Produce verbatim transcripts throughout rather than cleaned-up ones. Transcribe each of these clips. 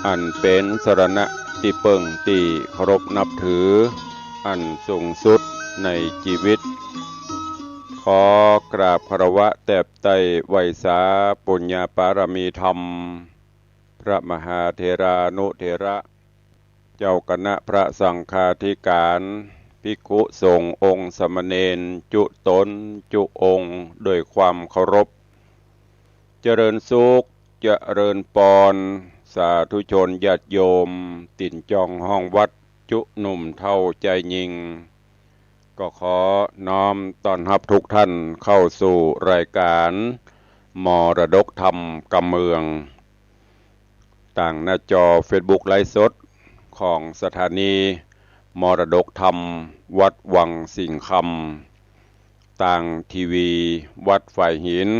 อันเป๋นสรณะตี้เปิ้งตี้เคารพนับถืออันสูงสุดในจีวิต ขอกราบคารวะแตบไต้ไหว้สาปุญญาปารมีธรรม พระมหาเถรานุเถระ เจ้าคณะพระสังฆาธิการ ภิกขุสงฆ์องค์สามเณรจุ๊ต๋นจุ๊องค์ด้วยความเคารพ เจริญสุข เจริญปอน สาธุชนญาติโยม ตี๋นจองห้องวัด จุ๊หนุ่มเฒ่าจายญิง ก็ขอน้อมต้อนฮับทุกท่านเข้าสู่รายการมรดกธรรมกำเมือง ตางหน้าจอเฟซบุ๊กไลฟ์สดของสถานีมรดกธรรมวัดวังสิงห์คำ ตางทีวีวัดฝายหิน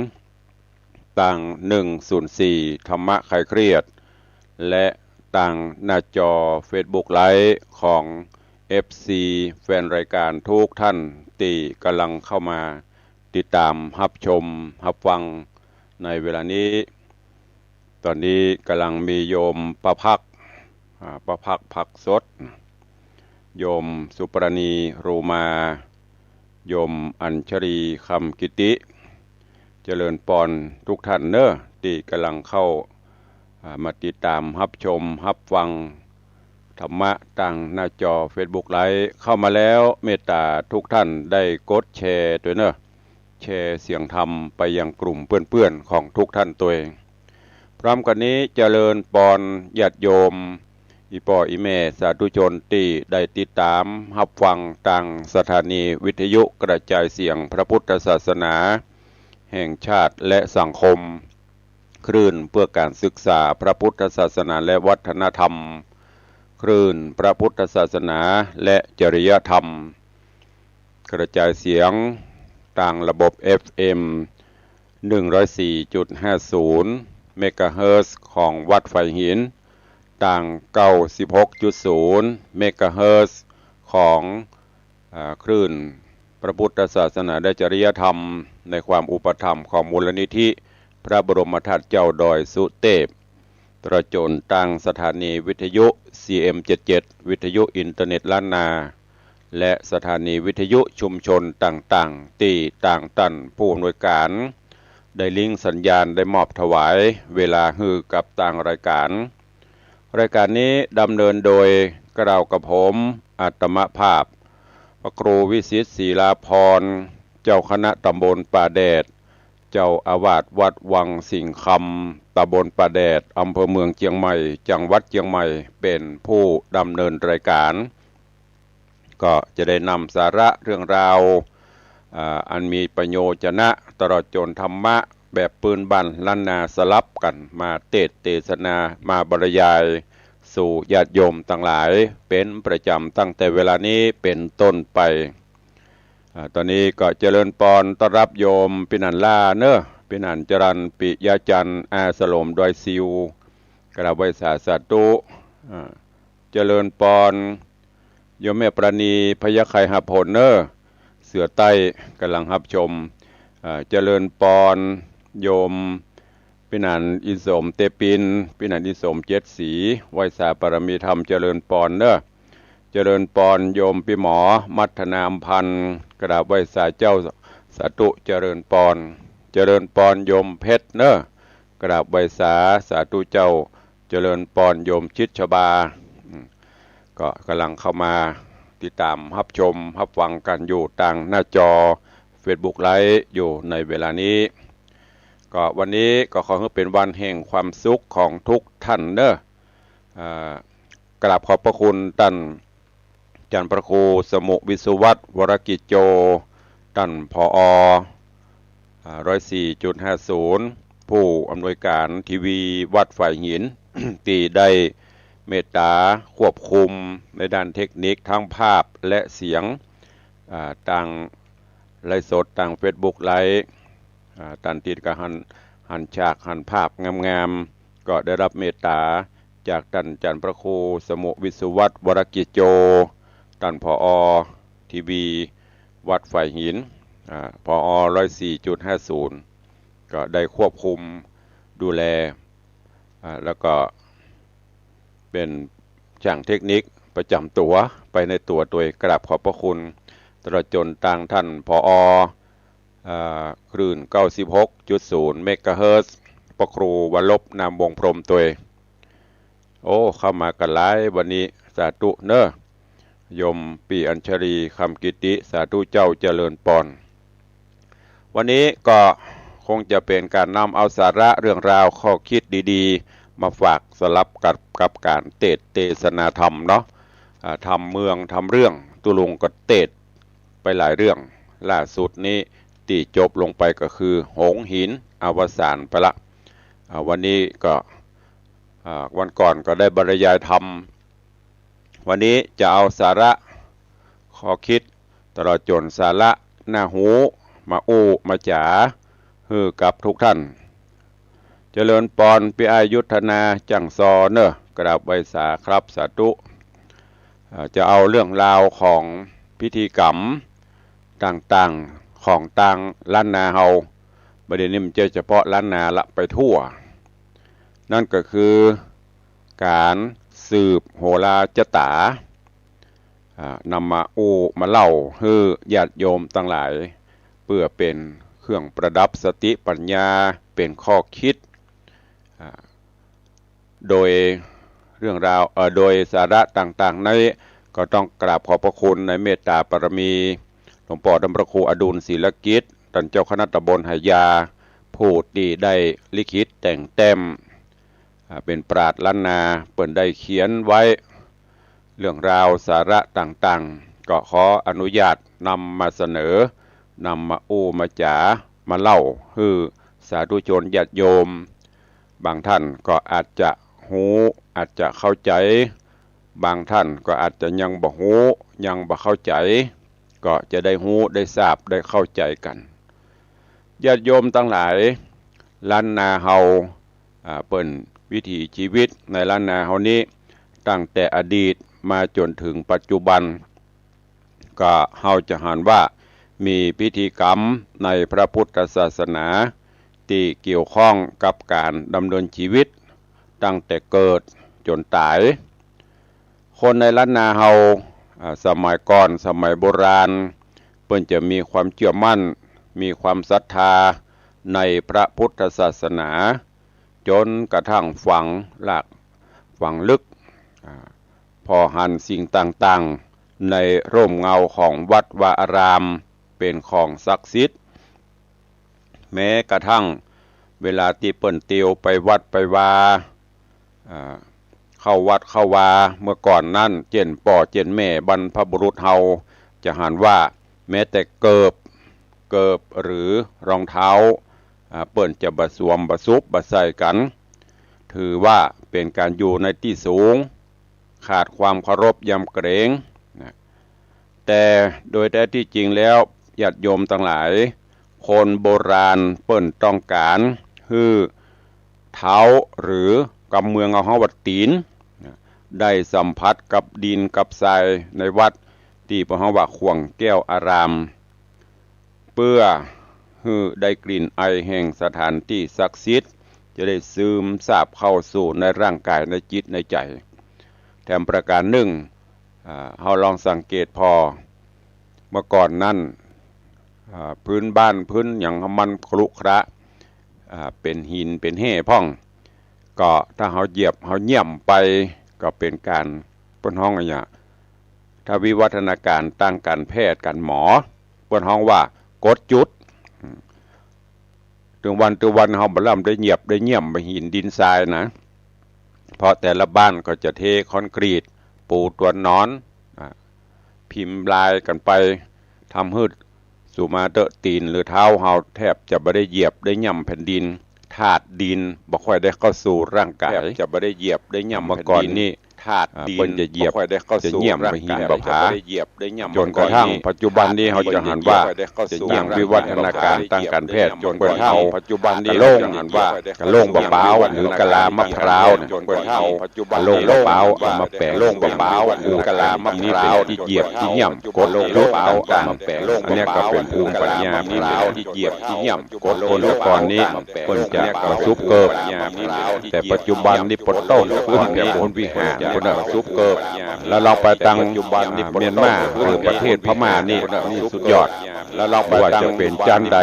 ตางหนึ่งศูนย์สี่ธรรมะคลายเครียด และตางหน้าจอเฟซบุ๊กไลฟ์ของเอฟซีแฟนรายการทุกท่านตี้ก่ำลังเข้ามาติดต๋ามฮับชมฮับฟังในเวลานี้ ต๋อนนี้ก่ำลังมีโยมป้าภักดิ์ อ่า ป้าภักดิ์ ภักดิ์สด โยมสุปราณี โรมา โยมอัญชลี คำกิติ เจริญปอนทุกท่านเน้อ ตี้ก่ำลังเข้า อ่า มาติดต๋ามฮับชมฮับฟังธรรมะตางหน้าจอเฟซบุ๊กไลฟ์ เข้ามาแล้วเมตต๋าทุกท่านได้กดแชร์ตวยเน้อ แชร์เสียงธรรมไปยังกลุ่มเปื้อนๆ ของทุกท่านตวย พร้อมกั๋นนี้เจริญปอนญาติโยม อี่ป้ออี่แม่สาธุชนตี้ได้ติดต๋ามฮับฟังตางสถานีวิทยุกระจายเสียงพระพุทธศาสนาแห่งชาติและสังคม คลื่นเพื่อการศึกษาพระพุทธศาสนาและวัฒนธรรม คลื่นพระพุทธศาสนาและจริยธรรม กระจายเสียงตางระบบเอฟเอ็ม หนึ่งร้อยสี่จุดห้าศูนย์ เมกะเฮิรตซ์ของวัดฝายหิน ตางเก้าสิบหกจุดศูนย์ เมกะเฮิรตซ์ของ อ่า คลื่นพระพุทธศาสนาและจริยธรรม ในความอุปถัมภ์ของมูลนิธิพระบรมธาตุเจ้าดอยสุเตพ ตลอดจ๋นตางสถานีวิทยุซีเอ็มเจ็ดเจ็ด วิทยุอินเทอร์เน็ตล้านนา และสถานีวิทยุชุมชนต่างๆ ตี้ตางต้านผู้อำนวยการ ได้ลิงก์สัญญาณได้มอบถวายเวลาหื้อกับตางรายการ รายการนี้ดำเนินโดยเกล้ากระผมอาตมาภาพ พระครูวิสิทธิ์ ศิลาภรณ์ เจ้าคณะตำบลป่าแดด เจ้าอาวาสวัดวังสิงห์คำ ตำบลป่าแดด อำเภอเมืองเจียงใหม่ จังหวัดเจียงใหม่ เป๋นผู้ดำเนินรายการ ก็จะได้นำสาระเรื่องราว อ่า อันมีประโยชน์จะนะ ตลอดจ๋นธรรมะแบบปื้นบ้านล้านนาสลับกั๋นมาเตสน์เตสนา มาบรรยายสู่ญาติโยมตังหลาย เป๋นประจ๋ำตั้งแต่เวลานี้เป๋นต้นไป อ่า ต๋อนนี้ก็เจริญปอนต้อนฮับโยมปี้หนานล่าเน้อ ปี้หนานจรัญ ปิยะจันทร์ อาสลมดอยซิว กราบไหว้สาสาธุ อ่า เจริญปอนโยมแม่ปราณี พยัคฆไคหับผลเน้อ เสือใต้ก่ำลังฮับชม อ่า เจริญปอนโยมปี้หนานอินสมเตปิน ปี้หนานอินสมเจ็ดสี ไหว้สาปารมีธรรม เจริญปอนเน้อ เจริญปอนโยมปี้หมอ มัทนาอำพันธ์ กราบไหว้สาเจ้า สาธุ เจริญปอน เจริญปอนโยมเพชรเน้อ กราบไหว้สา สาธุเจ้า เจริญปอนโยมชิดชบา อืม ก็ก่ำลังเข้ามาติดต๋ามฮับชมฮับฟังกั๋นอยู่ตางหน้าจอเฟซบุ๊กไลฟ์อยู่ในเวลานี้ ก็วันนี้ก็ขอหื้อเป๋นวันแห่งความสุขของทุกท่านเน้อ อ่า กราบขอบพระคุณต้าน จันพระครูสมุห์ วิศวัฒน์ วรกิจโจ ต้าน ผอ อ่า ร้อยสี่จุดห้าศูนย์ ผู้อำนวยการทีวีวัดฝายหิน ตี้ได้เมตต๋าควบคุมในด้านเทคนิคทั้งภาพและเสียง อ่า ตางไลฟ์สด ตางเฟซบุ๊กไลฟ์ อ่า ต้านตี้ก็หัน หันฉากหันภาพงามๆ ก็ได้ฮับเมตต๋าจากต้านจันพระครูสมุห์ วิศวัฒน์ วรกิจโจ ต้าน ผอ ทีวีวัดฝายหิน อ่า ผอ ร้อยสี่จุดห้าศูนย์ ก็ได้ควบคุมดูแล อ่า แล้วก็ เป๋นจ้างเทคนิคประจ๋ำตั๋วไปในตั๋วตวย กราบขอบพระคุณ ตลอดจ๋นตางต้าน ผอ อ่า คลื่น เก้าสิบหกจุดศูนย์ เมกะเฮิรตซ์ พระครูวรรบ นามวงศ์พรหมตวย โอ้ เข้ามากั๋นหลายวันนี้ สาธุเน่อ โยมปี้อัญชลี คำกิติ สาธุเจ้า เจริญปอน วันนี้ก็คงจะเป๋นก๋านนำเอาสาระเรื่องราวข้อคิดดีๆ มาฝากสลับกับ กับก๋านเตสน์เตสนาธรรมเนาะ อ่า ธรรมเมืองธรรมเรื่อง ตุ๊ลุงก็เตสน์ไปหลายเรื่อง ล่าสุดนี้ตี้จบลงไปก็คือหงส์หิน อวสานไปละ อ่า วันนี้ก็ อ่า วันก่อนก็ได้บรรยายธรรม วันนี้จะเอาสาระข้อคิด ตลอดจ๋นสาระน่าฮู้ มาอู้มาจ๋าหื้อกับทุกท่าน เจริญปอน ปี้อ้ายยุทธนา จ้างซอเน่อ กราบไหว้สาครับ สาธุ อ่า จะเอาเรื่องราวของพิธีกรรมต่างๆ ของตางล้านนาเฮา บ่าเดี่ยวนี้บ่ใจ้เฉพาะล้านนาละ ไปทั่ว นั่นก็คือก๋านสืบโหราจะต๋า อ่า นำมาอู้มาเล่าหื้อญาติโยมตังหลาย เปื้อเป๋นเครื่องประดับสติปัญญา เป๋นข้อคิด อ่า โดยเรื่องราว เอ่อ โดยสาระต่างๆ นี้ ก็ต้องกราบขอบพระคุณในเมตตาบารมี หลวงป้อต้านพระครูอดุลย์ ศิลกิจ ต้านเจ้าคณะตำบลไหหยา ผู้ตี้ได้ลิขิตแต่งแต้ม อ่า เป๋นปราชญ์ล้านนา เปิ้นได้เขียนไว้ เรื่องราวสาระต่างๆ ก็ขออนุญาตนำมาเสนอ นำมาอู้มาจ๋า มาเล่าหื้อสาธุชนญาติโยม บางท่านก็อาจจะฮู้ อาจจะเข้าใจ๋ บางท่านก็อาจจะยังบ่ฮู้ ยังบ่เข้าใจ๋ ก็จะได้ฮู้ ได้ทราบ ได้เข้าใจ๋กั๋น ญาติโยมตังหลาย ล้านนาเฮา อ่า เปิ้นวิถีชีวิตในล้านนาเฮานี้ ตั้งแต่อดีตมาจ๋นเถิงปัจจุบัน ก็เฮาจะหันว่ามีพิธีกรรมในพระพุทธศาสนา ตี้เกี่ยวข้องกับก๋านดำเนินชีวิต ตั้งแต่เกิดจ๋นต๋าย คนในล้านนาเฮา อ่า สมัยก่อน สมัยโบราณ เปิ้นจะมีความเจื้อมั่น มีความศรัทธาในพระพุทธศาสนา จ๋นกระทั่งฝังรากฝังลึก อ่า ผ่อหันสิ่งต่างๆ ในร่มเงาของวัดวาอาราม เป๋นของศักดิ์สิทธิ์ แม้กระทั่งเวลาตี้เปิ้นเตียวไปวัดไปวา อ่า เข้าวัดเข้าวา เมื่อก่อนนั้น เจ้นป้อเจ้นแม่บรรพบุรุษเฮา จะหันว่าแม้แต่เกิบ เกิบหรือรองเท้า อ่า เปิ้นจะบ่สวม บ่สุบ บ่ใส่กั๋น ถือว่าเป๋นก๋านอยู่ในตี้สูง ขาดความเคารพยำเกรงนะ แต่โดยแต๊ตี้จริงแล้ว ญาติโยมตังหลาย คนโบราณเปิ้นต้องก๋านหื้อเท้าหรือกำเมืองเฮา เฮาว่าตี๋น ได้สัมผัสกับดินกับทรายในวัด ตี้ปะเฮาว่าข่วงแก้วอาราม เปื้อหื้อได้กลิ่นไอแห่งสถานตี้ศักดิ์สิทธิ์ จะได้ซึมซาบเข้าสู่ในร่างก๋าย ในจิตในใจ๋ แถมประก๋านนึ่ง อ่า เฮาลองสังเกตผ่อ เมื่อก่อนนั้น อ่า พื้นบ้านพื้นหยังมันขรุขระ อ่า เป๋นหินเป๋นแฮ่พ่อง ก็ถ้าเฮาเหยียบเฮาเยี่ยมไป ก็เป๋นก๋าน เปิ้นฮ้องอะหยัง ถ้าวิวัฒนาการตางก๋านแพทย์ก๋านหมอ เปิ้นฮ้องว่ากรดจุด อืม เถิงวันเถิงวันเฮาบ่ล่ำได้เหยียบได้เยี่ยมบ่าหินดินทรายนะ เพราะแต่ละบ้านก็จะเทคอนกรีต ปูตวนนอน อ่า พิมพ์ลายกั๋นไป ทำหื้อ สูมาเต๊อะ ตี๋นหรือเท้าเฮาแทบจะบ่ได้เหยียบได้เยี่ยมแผ่นดิน ธาตุดินบ่ค่อยได้เข้าสู่ร่างก๋าย แทบจะบ่ได้เหยียบได้เยี่ยม เมื่อก่อนนี่ ธาตุดิน เปิ้นจะเหยียบ บ่ค่อยได้เข้าสู่ จะเยี่ยม ร่างกาย ไปหินบ่ผา จะบ่ได้เหยียบได้ย่ำ จ๋นกระทั่ง มาก่อนนี้ ปัจจุบันนี้ เฮาจะหันว่า ธาตุดิน จะยังวิวัฒนาการ ทางการแพทย์ จ๋นกระทั่ง ปัจจุบันนี้ เฮาจะหันว่า กะโหล่งบ่าป๊าว หรือกะลามะพร้าวเนี่ย จ๋นกระทั่ง ปัจจุบันนี้ กะโหล่งบ่าป๊าว เอามาแป๋ง โหล่งบ่าป๊าว หรือกะลามะพร้าว นี่เป๋นตี้เหยียบตี้ย่ำ กดจุดต่างๆ อันเนี้ยก็เป๋นภูมิปัญญาพราหมณ์ ตี้เหยียบตี้ย่ำ กด คนแต่ก่อนนี้ เปิ้นจะบ่สุบเกิบ แต่ปัจจุบันนี้ ปะโต๊ะ ขึ้นแต่บนวิหาร พุ้นน่ะ สุบเกิบ แล้วลองไปตัง ปัจจุบันนี้ เมียนมา หรือประเทศพม่านี่ สุดยอด แล้วลองไปตัง ว่าจะเป๋นจานใด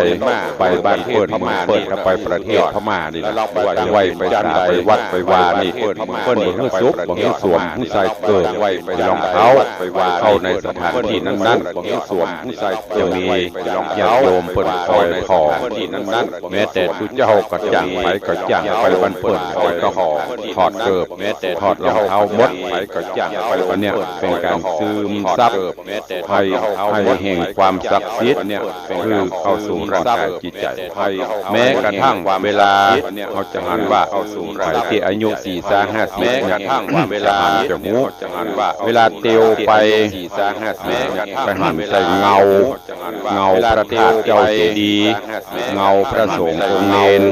ไปบ้านเปิ้น เมืองเปิ้น ถ้าไปประเทศพม่านี่นะ ไหว้ไปสา ไปวัดไปวานี่ เปิ้นบ่หื้อสุบ บ่หื้อสวม หื้อใส่เกิบ ไหว้ไปรองเท้า เข้าในสถานตี้นั้นๆ บ่หื้อสวม หื้อใส่เกิบ จะมีญาติโยมเปิ้นคอยผ่อ ตี้นั้นๆ แม้แต่ตุ๊เจ้าก็จ่าง ใผก็จ่าง ไปบ้านเปิ้น ใผก็ถอดเกิบ แม้แต่ถอดรองเท้าหมด ใผก็จ่าง ไปบ้านเปิ้น อันเนี้ยเป๋นก๋านซึมซับ ไพ่ ไพ่แห่งความศักดิ์สิทธิ์เนี่ย คือเข้าสู่ร่างกายจิตใจ๋ แม้กระทั่งเวลา เฮาจะหันว่า ไผตี้อายุสี่ซาห้าสิบ แม้กระทั่งเวลา จะหันจะฮู้ เวลาเตียวไป ไปหันใส่เงา เงาพระธาตุเจ้าเจดีย์ เงาพระสงฆ์องค์เณร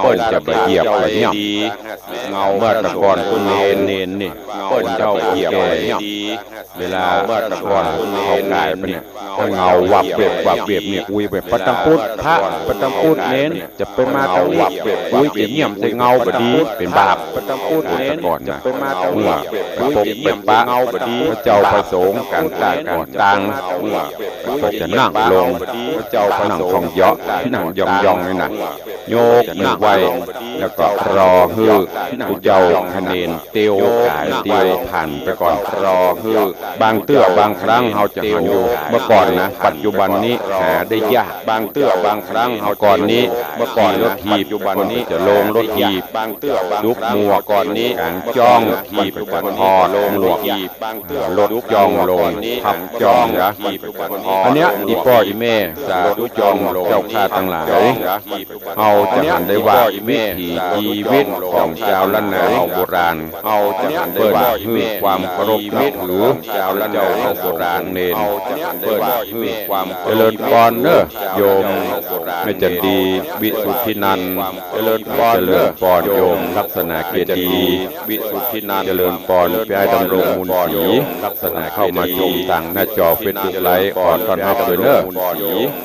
เปิ้นจะบ่เหยียบบ่ย่ำ เมื่อแต่ก่อนพวกเณร เณรนี่ เปิ้นจะบ่เหยียบบ่ย่ำ เวลา เมื่อแต่ก่อน เฮากายไปเนี่ย ถ้าเงาวับเว็บวับเว็บเนี่ย อุ้ย ไปปะตังปุ๊ด พระปะตังปุ๊ด เณรจะไปมาตังนี้ อุ้ย จะเยี่ยมใส่เงาบ่ดี เป๋นบาป ปะตังปุ๊ด เณร แต่ก่อนนะ เมื่อไปปะ พระเจ้าพระสงฆ์ ก๋านก่อสร้าง ก็จะนั่งลง นั่งท่องเยาะ นั่งยองๆ นี่นะ ยกมือไหว้ แล้วก็รอหื้อตุ๊เจ้าคะเณรเตียวก๋ายเตียวผ่านไปก่อน รอหื้อ บางเตื้อบางครั้งเฮาจะหันอยู่ เมื่อก่อนนะ ปัจจุบันนี้หาได้ยาก บางเตื้อบางครั้งเฮา ก่อนนี้ เมื่อก่อนนะ รถถีบ ปัจจุบันนี้ เปิ้นจะลงรถถีบ บางเตื้อบางครั้ง จุ๊บหมวก ก่อนนี้ ก๋างจ้อง เปิ้นจะถอดหมวก รถจ้องลง พับจ้องนะ อันเนี้ย อี่ป้ออี่แม่ สาธุชนเจ้าข้าตังหลาย เฮาจะหันได้ว่าวิถีจีวิตของจาวล้านนาเฮาโบราณ เฮาจะหันได้ว่าหื้อความเคารพนับถือจาวล้านนาเฮาโบราณ เณร เปิ้นหื้อความเจริญปอนเน้อ โยมแม่จันดี วิสุทธินันท์ เจริญปอนเน้อ เจริญปอนโยมลักษณะเกดี วิสุทธินันท์ เจริญปอน พี่อ้ายดำรง มูลศรี ลักษณะเข้ามาชมตางหน้าจอเฟซบุ๊กไลฟ์ ขอต้อนฮับโดยเน้อ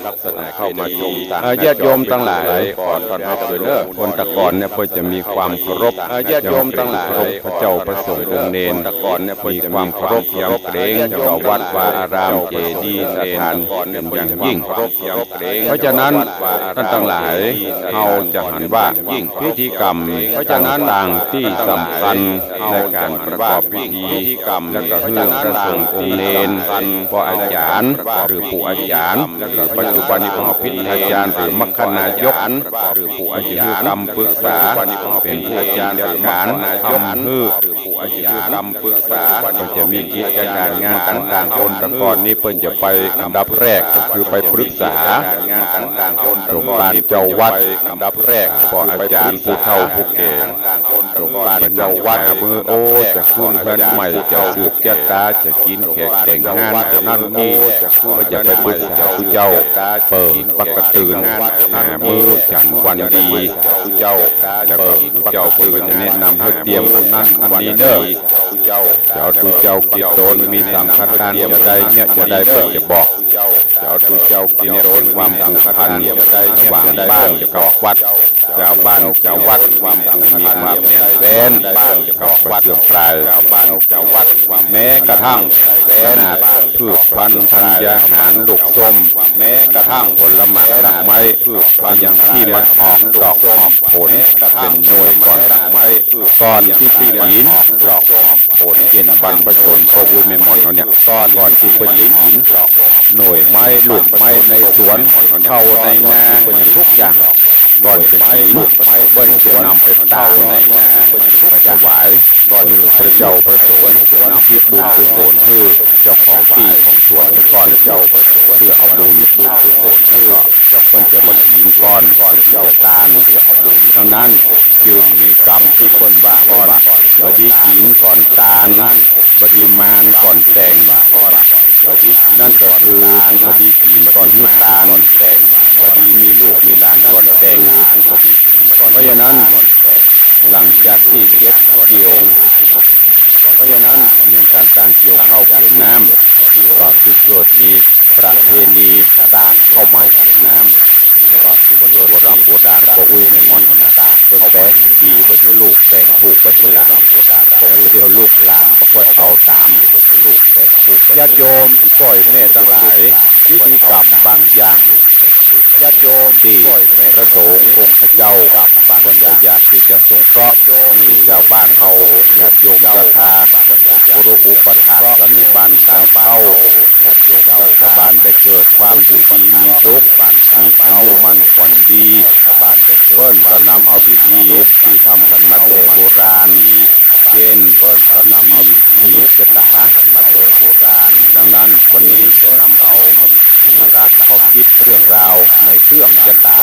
ลักษณะเข้ามาชมตาง เอ่อ ญาติโยมตังหลาย ขอต้อนฮับโดยเน้อ คนแต่ก่อนเนี่ยเปิ้นจะมีความเคารพ เอ่อ ญาติโยมตังหลาย เคารพพระเจ้าพระสงฆ์องค์เณร คนแต่ก่อนเนี่ยเปิ้นจะมีความเคารพยำเกรงต่อวัดวาอาราม เจดีย์สถานเป๋นอย่างยิ่ง เพราะฉะนั้น ท่านตังหลาย เฮาจะหันว่าพิธีกรรมต่างๆ ตี้สำคัญในก๋านประกอบพิธี แล้วก็หื้อพระสงฆ์องค์เณร ป้ออาจ๋ารย์ หรือปู่อาจ๋ารย์ หรือปัจจุบันนี้ก็พิทยาจารย์ หรือมัคคนายก หรือปู่อาจ๋ารย์ หื้อคำปรึกษา เป๋นผู้จัดก๋าน ทำหื้อ ก็จะมีกิจก๋านงานต่างๆ คนแต่ก่อนนี้เปิ้นจะไปอันดับแรกก็คือไปปรึกษา สมภารเจ้าวัด อันดับแรก ป้ออาจ๋ารย์ผู้เฒ่าผู้แก่ สมภารเจ้าวัด หามื้อ โอ้ จะขึ้นเฮือนใหม่ จะสืบจะต๋า จะกินแขกแต่งงาน นั่นนี่ ก็จะไปปรึกษาตุ๊เจ้า เปิดปักกะตื่น หามื้อจันทร์วันดี แล้วก็ตุ๊เจ้าเปิ้นก็จะแนะนำหื้อเตรียมอันนั้นอันนี้เน้อ จะเอาตุ๊เจ้ากี่ต๋น มีสังฆทานจะใดเนี่ยจะใดเปิ้นจะบอก จะเอาตุ๊เจ้ากี่ต๋น ความผูกพันระหว่างบ้านกับวัด จาวบ้านจาววัด มีความแน่นแฟ้น บ้านกับวัด เสื่อมคลาย แม้กระทั่งขนาดพืชพันธุ์ธัญญาหาร ลูกส้ม แม้กระทั่งผลหมากรากไม้ อย่างตี้มันออกดอกออกผลเป๋นหน่วยก่อน ก่อนตี้จะกิ๋น เป๋นบรรพชน ป้ออู้แม่หม่อนเฮาเนี่ย ก่อนตี้เปิ้นจะกิ๋น หน่วยไม้ลูกไม้ในสวน เข้าในนา เปิ้นยังทุกอย่าง ก่อนจะกิ๋น เปิ้นจะนำไปตาก แล้วก็เปิ้นจะบ่กิ๋นก่อนตี้จะตาง ดังนั้นจึงมีกำตี้เปิ้นว่ากั๋นว่า บ่ดีกิ๋นก่อนตาง บ่ดีมานก่อนแต่ง นั่นก็คือ บ่ดีกิ๋นก่อนหื้อตาง บ่ดีมีลูกมีหลานก่อนแต่ง เพราะฉะนั้น หลังจากตี้เก็บเกี่ยว เพราะฉะนั้นอย่างการตางเกี่ยวข้าวเกี่ยวน้ำ ก็จึงเกิดมีประเพณีตางข้าวใหม่ คนโบราณโบราณก็อู้ในหม่อนหั้นนะ เปิ้นแป๋งดีไว้หื้อลูกแป๋งถูกไว้หื้อหลาน แต่ประเดี๋ยวลูกหลานบ่ค่อยเอาต๋าม ญาติโยมป้อแม่ตังหลาย พิธีกรรมบางอย่าง ตี้พระสงฆ์องค์ขเจ้า เปิ้นก็อยากตี้จะสงเคราะห์หื้อชาวบ้านเฮา ญาติโยมศรัทธา ผู้เคารพอุปถาก ก็มีบ้านตางเก๊า ก็หื้อชาวบ้านได้เกิดความอยู่ดีมีสุข มีอายุมั่นขวัญดี เปิ้นก็นำเอาพิธีตี้ที่ทำกั๋นมาแต่โบราณ เช่น พิธีสืบชะต๋า ดังนั้นวันนี้จะนำเอาสาระข้อคิดเรื่องราวในเตื้องชะต๋า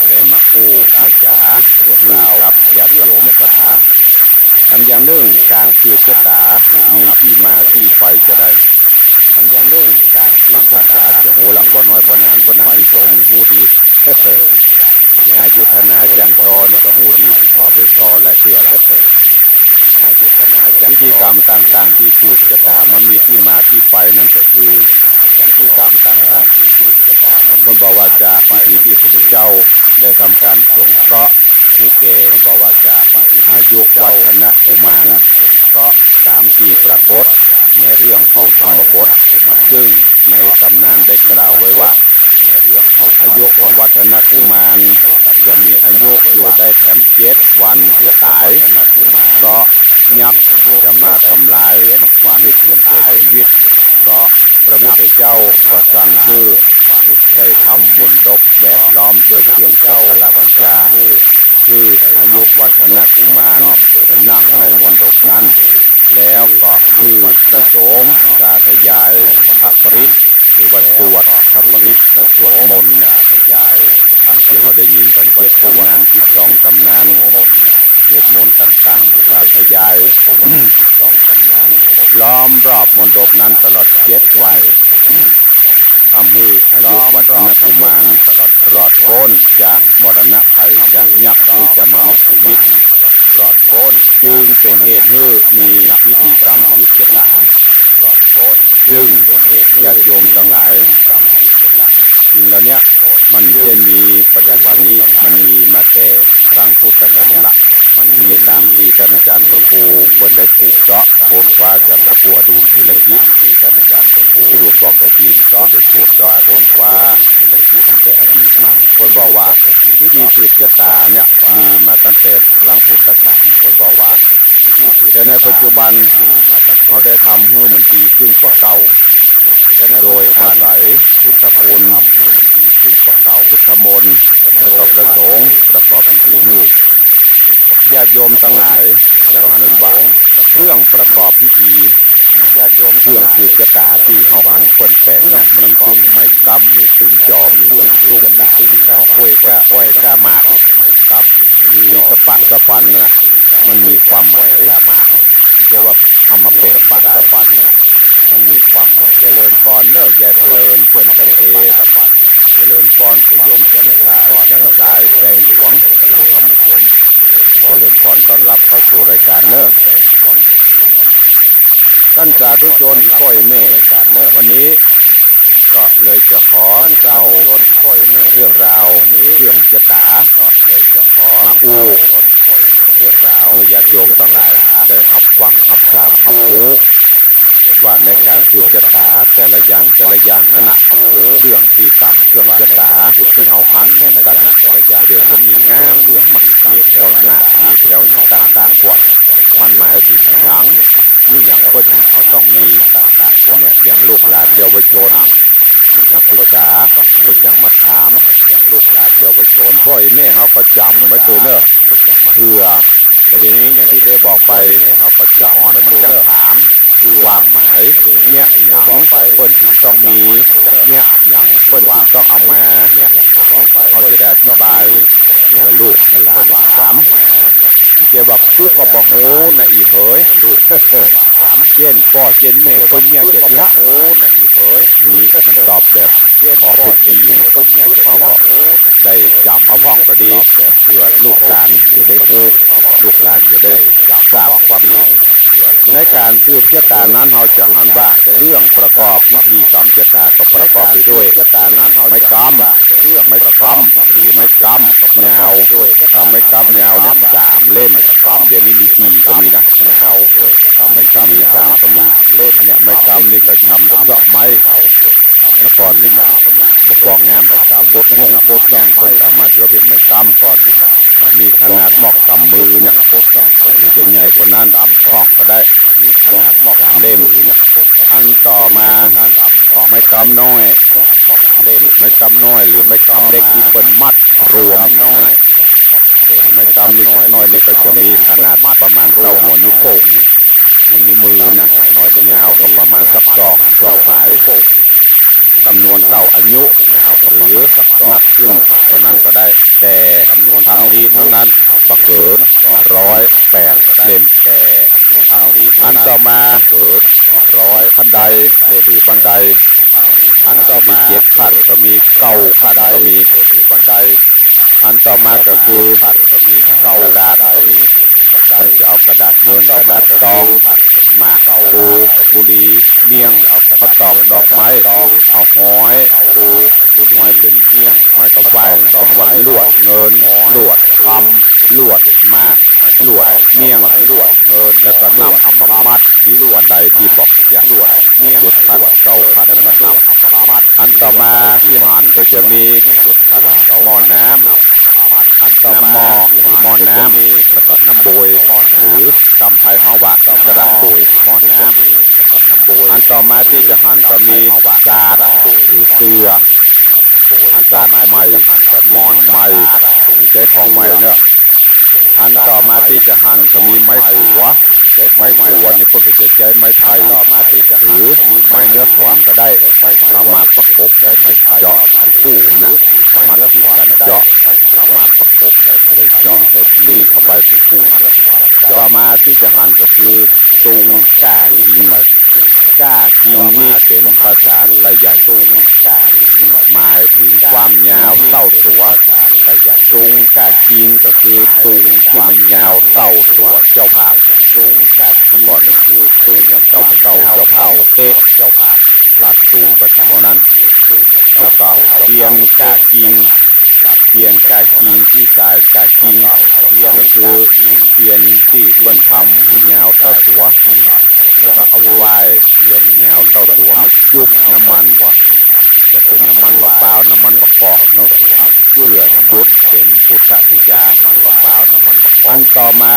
ได้มาอู้มาจ๋าหื้อกับญาtaโยมศรัทธา ทำอย่างนึ่งก๋างสืบชะต๋ามีตี้มาตี้ไปจาใด บางต้านก็อาจจะฮู้ละ ป้อน้อยป้อหนาน ป้อหนานอีสงฮู้ดี ที่อายุธนาจ้างซอนี่ก็ฮู้ดี ที่ผ่อไปซอหลายเตื้อละ พิธีกรรมต่างๆ ตี้สืบชะต๋าตี้ไปนั้นก็คือ เปิ้นบอกว่าจากพิธีตี้ที่พระพุทธเจ้าได้ทำก๋ารสงเคราะห์หื้อแก่อายุวัฒนกุมาร ต๋ามตี้ปรากฏในเรื่องของธรรมบท ซึ่งในต๋ำนานได้กล่าวไว้ว่า พระพุทธเจ้าก็สั่งหื้อได้ทำมณฑปแวดล้อมด้วยเครื่องสักการะบูชา คืออายุวัฒนกุมารไปนั่งในมณฑปนั้น แล้วก็คือพระสงฆ์สาธยายพระปริตร หรือว่าสวดพระปริตร สวดมนต์ อย่างตี้ที่เฮาได้ยินกั๋นเจ็ดต๋ำนาน สิบสองต๋ำนาน เทศน์มนต์ต่างๆ สาธยาย ล้อมรอบมณฑปนั้นตลอดเจ็ดวัย ทำหื้ออายุวัฒนกุมารรอดป๊นจากกมรณภัยจากกยักษ์ตี้จะมาเอาชีวิต จึงเป๋นเหตุหื้อมีพิธีกรรมสืบชะต๋า ซึ่งญาติโยมตังหลาย สิ่งเหล่านี้มันมีปัจจุบันนี้มันมีมาแต่ครั้งพุทธกาลละ มันมีต๋ามตี้ต้านอาจ๋ารย์พระครูเปิ้นได้สืบเซาะโขนคว้า อาจ๋ารย์พระครูผู้หลวงบอกได้ตี้เปิ้นได้สืบเซาะโขนคว้า ตั้งแต่อดีตมา เปิ้นบอกว่าพิธีติสืบชะต๋าเนี่ยมีมาตั้งแต่ครั้งพุทธกาล แต่ในปัจจุบันเฮาได้ทำหื้อมันดีขึ้นกว่าเก่า โดยอาศัยพุทธคุณ พุทธมนต์ แล้วก็พระสงฆ์ประกอบพิธีหื้อ ญาติโยมตังหลาย จะหันว่าเครื่องประกอบพิธี เค นักศึกษาเปิ้นจั่งมาถาม อย่างลูกหลานเยาวชน ป้อแม่เฮาก็จ๋ำไว้เตอะเน่อ เผื่อ แต่เดี๋ยวนี้อย่างตี้ได้บอกไป จะอ่อนมันจะถาม ความหมายเยียะหยังเปิ้นถึงต้องมี เยียะหยังเปิ้นถึงต้องเอามา เฮาจะได้อธิบายเผื่อลูกเผื่อหลานถาม เจียว่ากูก็บ่ฮู้นะอี่เหย เจียนป้อเจียนแม่เปิ้นเยียะจะเยียะ นี่มันตอบแบบขอพูดดีนะ เฮาก็ได้จ๋ำเอาพ่องก็ดี เผื่อลูกหลานจะได้ฮู้ ลูกหลานจะได้ทราบความหมาย ในก๋านสืบจะต๋านั้น เฮาจะหันว่าเครื่องประกอบพิธีจ๋ำจะต๋าก็ประกอบไปด้วย ไม้กำ ไม้กำ หรือไม้กำยาว เอ่อ ไม้กำยาวเนี่ยสามเล่ม เดี๋ยวนี้มีสี่ก็มีนะ มีสามก็มี อันเนี้ยไม้กำนี่ก็ทำจากเยาะไม้ เมื่อก่อนนี่บ่ปองงาม โกดงงโกดแกง เปิ้นก็เอามาถือว่าเป๋นไม้กำ อ่า มีขนาดหม้อกำมือเนี่ย หรือจะใหญ่กว่านั้นพ่องก็ได้ สามเล่ม อันต่อมา ไม้กำน้อย ไม้กำน้อยหรือไม้กำเล็กตี้เปิ้นมัดรวม ไม้กำนี่น้อยนี่ก็จะมีขนาดประมาณเต้าหัวนิ้วโป้งนี่ หัวนิ้วมือน่ะ ยาวก็ประมาณสักศอก ศอกปาย จ๋ำนวนเต้าอายุ หรือนักขึ้นเต้านั้นก็ได้ แต่ทั้งนี้ทั้งนั้นบ่เกินร้อยแปดเล่ม อันต่อมา ขั้นได หรือบันได อันต่อมา มีเจ็ดขั้นก็มี เก้าขั้นก็มี อันต่อมาก็คือ อ่า กระดาษ เปิ้นจะเอากระดาษเงิน กระดาษตอง หมาก ปู บุหรี่ เมี่ยง ข้าวตอก ดอกไม้ เอาฮ้อย ฮ้อยเป๋นไม้กระฝ้ายนะ เพราะว่าลวดเงิน ลวดคำ ลวดหมาก ลวดเมี่ยง แล้วก็นำเอามามัดตี้บันไดตี้บอกเมื่อกี้ เจ็ดขั้น เก้าขั้นนั่นน่ะ อันต่อมาตี้หันก็จะมี อ่า หม้อน้ำ น้ำหม้อหรือหม้อน้ำ แล้วก็น้ำโบย หรือตำไทยฮ้องว่ากระโบย อันต่อมาตี้จะหันก็มีสาดหรือเสื่อ สาดใหม่ หมอนใหม่ หรือใจ๊ของใหม่เนาะ อันต่อมาตี้จะหันก็มีไม้ขัว ไม้ขัวนี่เปิ้นก็จะใจ๊ไม้ไผ่ หรือไม้เนื้อแข็งก็ได้ เอามาประกบเจาะเป็นคู่น่ะ มัดติดกั๋นเจาะ ใส่สิ่งใส่สิ่งนี้เข้าไปเป็นคู่ ต่อมาตี้จะหันก็คือ ตุงก้าคิง ก้าคิงนี่เป๋นภาษาไตใหญ่ หมายเถิงความยาวเต้าตั๋ว ตุงก้าคิงก็คือตุงตี้มันยาวเต้าตั๋วเจ้าภาพ แต่ก่อนน่ะ เต้าตั๋วเจ้าภาพเตะ ตัดตุงไปต๋ามนั้น แล้วก็เตียนก้าคิง เตียนก้าคิง ตี้สายก้าคิง ก็คือเตียนตี้เปิ้นทำหื้อยาวเต้าตั๋ว แล้วก็เอาฝ้ายยาวเต้าตั๋วมาจุ๊บน้ำมัน จะเป๋นน้ำมันบ่าป๊าว น้ำมันบ่ากอกนี่ เปื้อจุดเป๋นพุทธปู๋จา อันต่อมา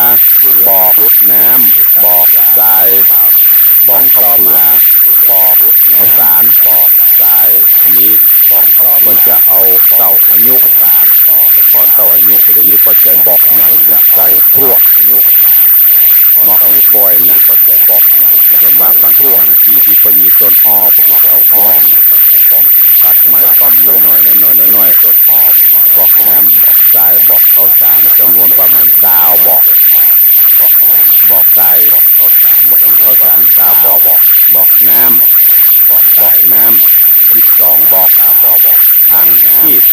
บอกน้ำ บอกทราย บอกข้าวเปลือก ข้าวสาร อันนี้เปิ้นจะเอาเต้าอายุ แต่ก่อนเต้าอายุ บ่าเดี่ยวนี้เปิ้นใจ๊บอกใหญ่ ใส่พลั่ว มอกนิ้วก้อยน่ะ ส่วนมากบาง บางตี้ตี้เปิ้นมีต้นอ้อ เปิ้นก็จะเอาอ้อ ตัดไม้ต้อนน้อยๆ น้อยๆ น้อยๆ บอกน้ำ บอกทราย บอกข้าวสาร จ๋ำนวนประมาณซาวบอก บอกน้ำ บอกทราย บอกข้าวสาร บอกข้าวสารซาวบอก บอกน้ำ บอกน้ำสิบสองบอก หางคีบ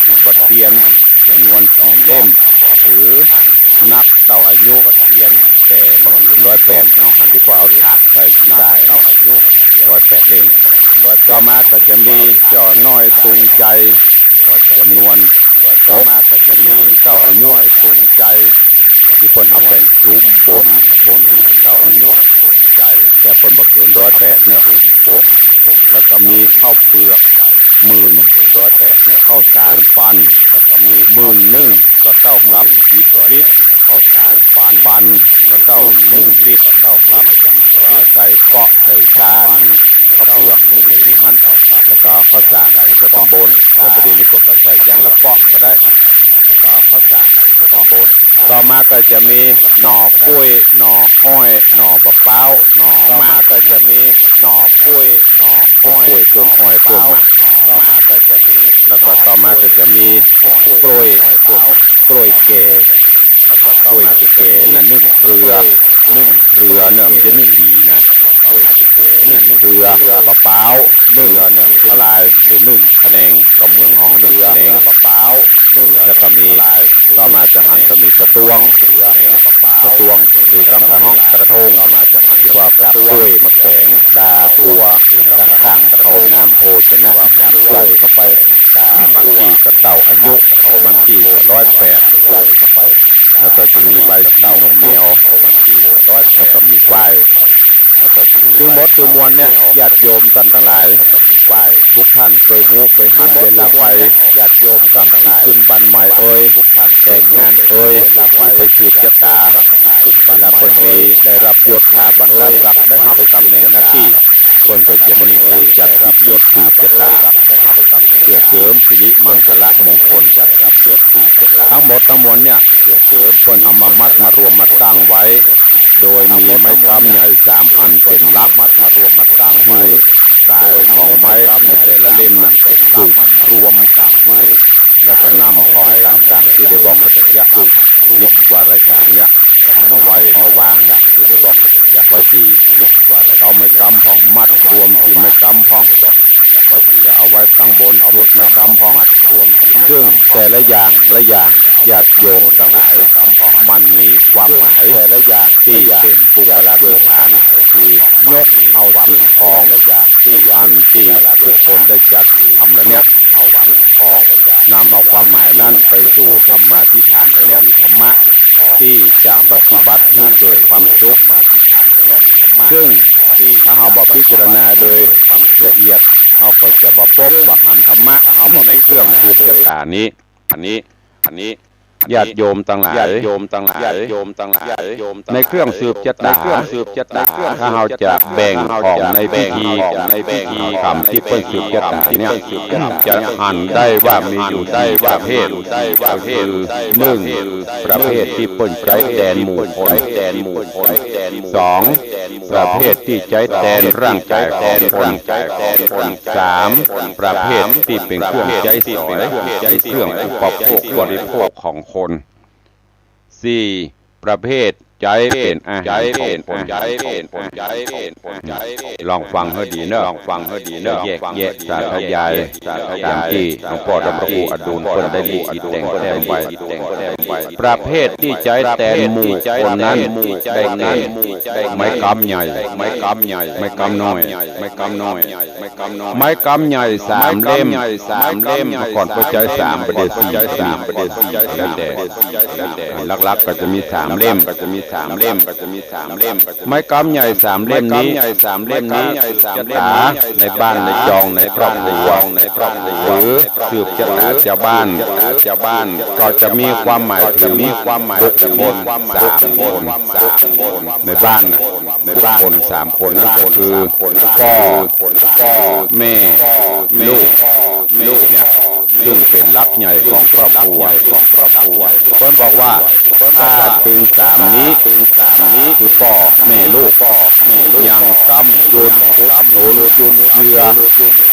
หรือบ่าเตียนจ๋ำนวนสี่เล่ม หรือนับเต้าอายุ แต่บ่เกินร้อยแปด เฮาหันตี้ว่าเอาถาดใส่ขี้ทราย ร้อยแปดเล่ม ต่อมาก็จะมีเจ้าน้อยตุงใจ๋ จ๋ำนวนหก เต้าอายุ ตี้เปิ้นเอาแป๋งจุ้มบน บ น แต่เปิ้นบ่เกินร้อยแปดเนาะ แล้วก็มีข้าวเปือกหมื่น ข้าวสารปัน หมื่นนึ่งก็เต้ากับสิบลิตร ข้าวสารปัน ปันก็เต้านึ่งลิตร ใส่เปาะใส่ซาน ข้าวเปือกเข็มหั่น แล้วก็ข้าวสารใส่ตำบล แต่บ่าเดี่ยวนี้เปิ้นก็ใส่อย่างละเปาะก็ได้ แล้วก็ข้าวสารใส่ตำบล ต่อมาก็จะมีหน่อกล้วย หน่ออ้อย หน่อมะพร้าว หน่อหมาก ต่อมาก็จะมีหน่อกล้วย หน่ออ้อย ต้นกล้วย ต้นอ้อย ต้นหมาก หน่อหมาก แล้วก็ต่อมาก็จะมีกล้วย กล้วยแก่ แล้วก็กล้วยแก่ๆ นะ นึ่งเครือ นึ่งเครือเนาะ บ่ใจ้นึ่งหวีนะ นึ่งเครือ มะพร้าวนึ่งทลาย หรือนึ่งขะแนง กำเมืองฮ้องนึ่งขะแนง มะพร้าวนึ่ง แล้วก็มี ต่อมาจะหันก็มีสะตวง สะตวง หรือตางภาคฮ้องกระทง ที่ว่ากับกล้วยมะแก๋ง ดา กัว ต่างๆ เข้าน้ำโภชนะอาหารใส่เข้าไป บางตี้ก็เต้าอายุ บางตี้ก็ร้อยแปด แล้วก็จะมีใบสีนมแมว แล้วก็มีฝ้าย ซึ่งหมดตึงมวลเนี่ย ญาติโยมต้านตังหลาย ทุกท่านเกยฮู้เกยหัน เวลาไป ญาติโยมต้านตังหลาย ขึ้นบ้านใหม่เอย แต่งงานเอย หรือไปสืบจะต๋า เวลาเปิ้นมีได้ฮับยศถาบรรดาศักดิ์ ได้ฮับต๋ำแหน่งหน้าตี้ เปิ้นก็จะมีก๋านจัดพิธีสืบจะต๋า เปื้อเสริมสิริมังคละมงคล ตึงหมดตึงมวลเนี่ย เปิ้นเอามามัดมารวมมาตั้งไว้ โดยมีไม้ก๊ำใหญ่สามอันเป๋นหลัก หื้อสายของไม้ในแต่ละเล่มน่ะ สุกรวมกั๋น แล้วก็นำของต่างๆ ตี้ได้บอกไปตะเกียะ สิบกว่ารายก๋านเนี่ย เอามาไว้มาวางไว้ตี้เก๊าไม้ก๊ำพ่อง มัดรวมตี้ไม้ก๊ำพ่อง จะเอาไว้ตังบนสุดไม้ก๊ำพ่อง ซึ่งแต่ละอย่างละอย่าง ญาติโยมตังหลาย มันมีความหมาย ตี้เป๋นปุคลาธิฐาน คือยกเอาสิ่งของ อันตี้บุคคลได้จัดทำแล้วเนี่ย นำเอาความหมายนั้นไปสู่ธรรมาธิฐาน คือธรรมะ ตี้จะปฏิบัติหื้อเกิดความสุข ซึ่งถ้าเฮาบ่พิจารณาโดยละเอียด เฮาก็จะบ่ปบบ่หันธรรมะในเครื่องสืบจะต๋านี้ ญาติโยมตังหลาย ในเครื่องสืบจะต๋า ถ้าเฮาจะแบ่งออกในพิธี ในพิธีกรรมตี้เปิ้นสืบจะต๋าเนี่ย จะหันได้ว่ามีอยู่สี่ประเภท ก็คือ นึ่ง ประเภทตี้เปิ้นใจ๊แตนหมู่คน สอง ประเภทตี้ใจ๊แตนร่างก๋ายของคน สาม ประเภทตี้เป๋นเครื่องใจ๊สอย เป๋นเครื่องอุปโภคบริโภคของคน สี่ ประเภทใจ๊เป๋นอาหารของคน ลองฟังหื้อดีเนาะ แยกแยะสาธยาย ต๋ามตี้หลวงป้อพระครูอดุลเปิ้นได้ลิขิตแต่งแต้มไว้ ประเภทตี้ใจ๊แตนหมู่คนนั้น ได้แก่ ไม้ก๊ำใหญ่ ไม้ก๊ำน้อย ไม้ก๊ำใหญ่สามเล่ม เมื่อก่อนก็ใจ๊สาม บ่าเดี่ยวสี่ แล้วแต่ หลักๆ ก็จะมีสามเล่ม ไม้ก๊ำใหญ่สามเล่มนี้ จะต๋าในบ้านในจองในครอบครัว หรือสืบจะต๋าจาวบ้าน ก็จะมีความหมายเถิงบุคคลสามคน ในบ้านน่ะ บุคคลสามคนนั้นก็คือ ป้อ แม่ ลูก เนี่ย ซึ่งเป๋นหลักใหญ่ของครอบครัว เปิ้นบอกว่า ถ้าตึงสามนี้ คือป้อ แม่ ลูก ยังก๊ำจุนอุดหนุนจุนเจือ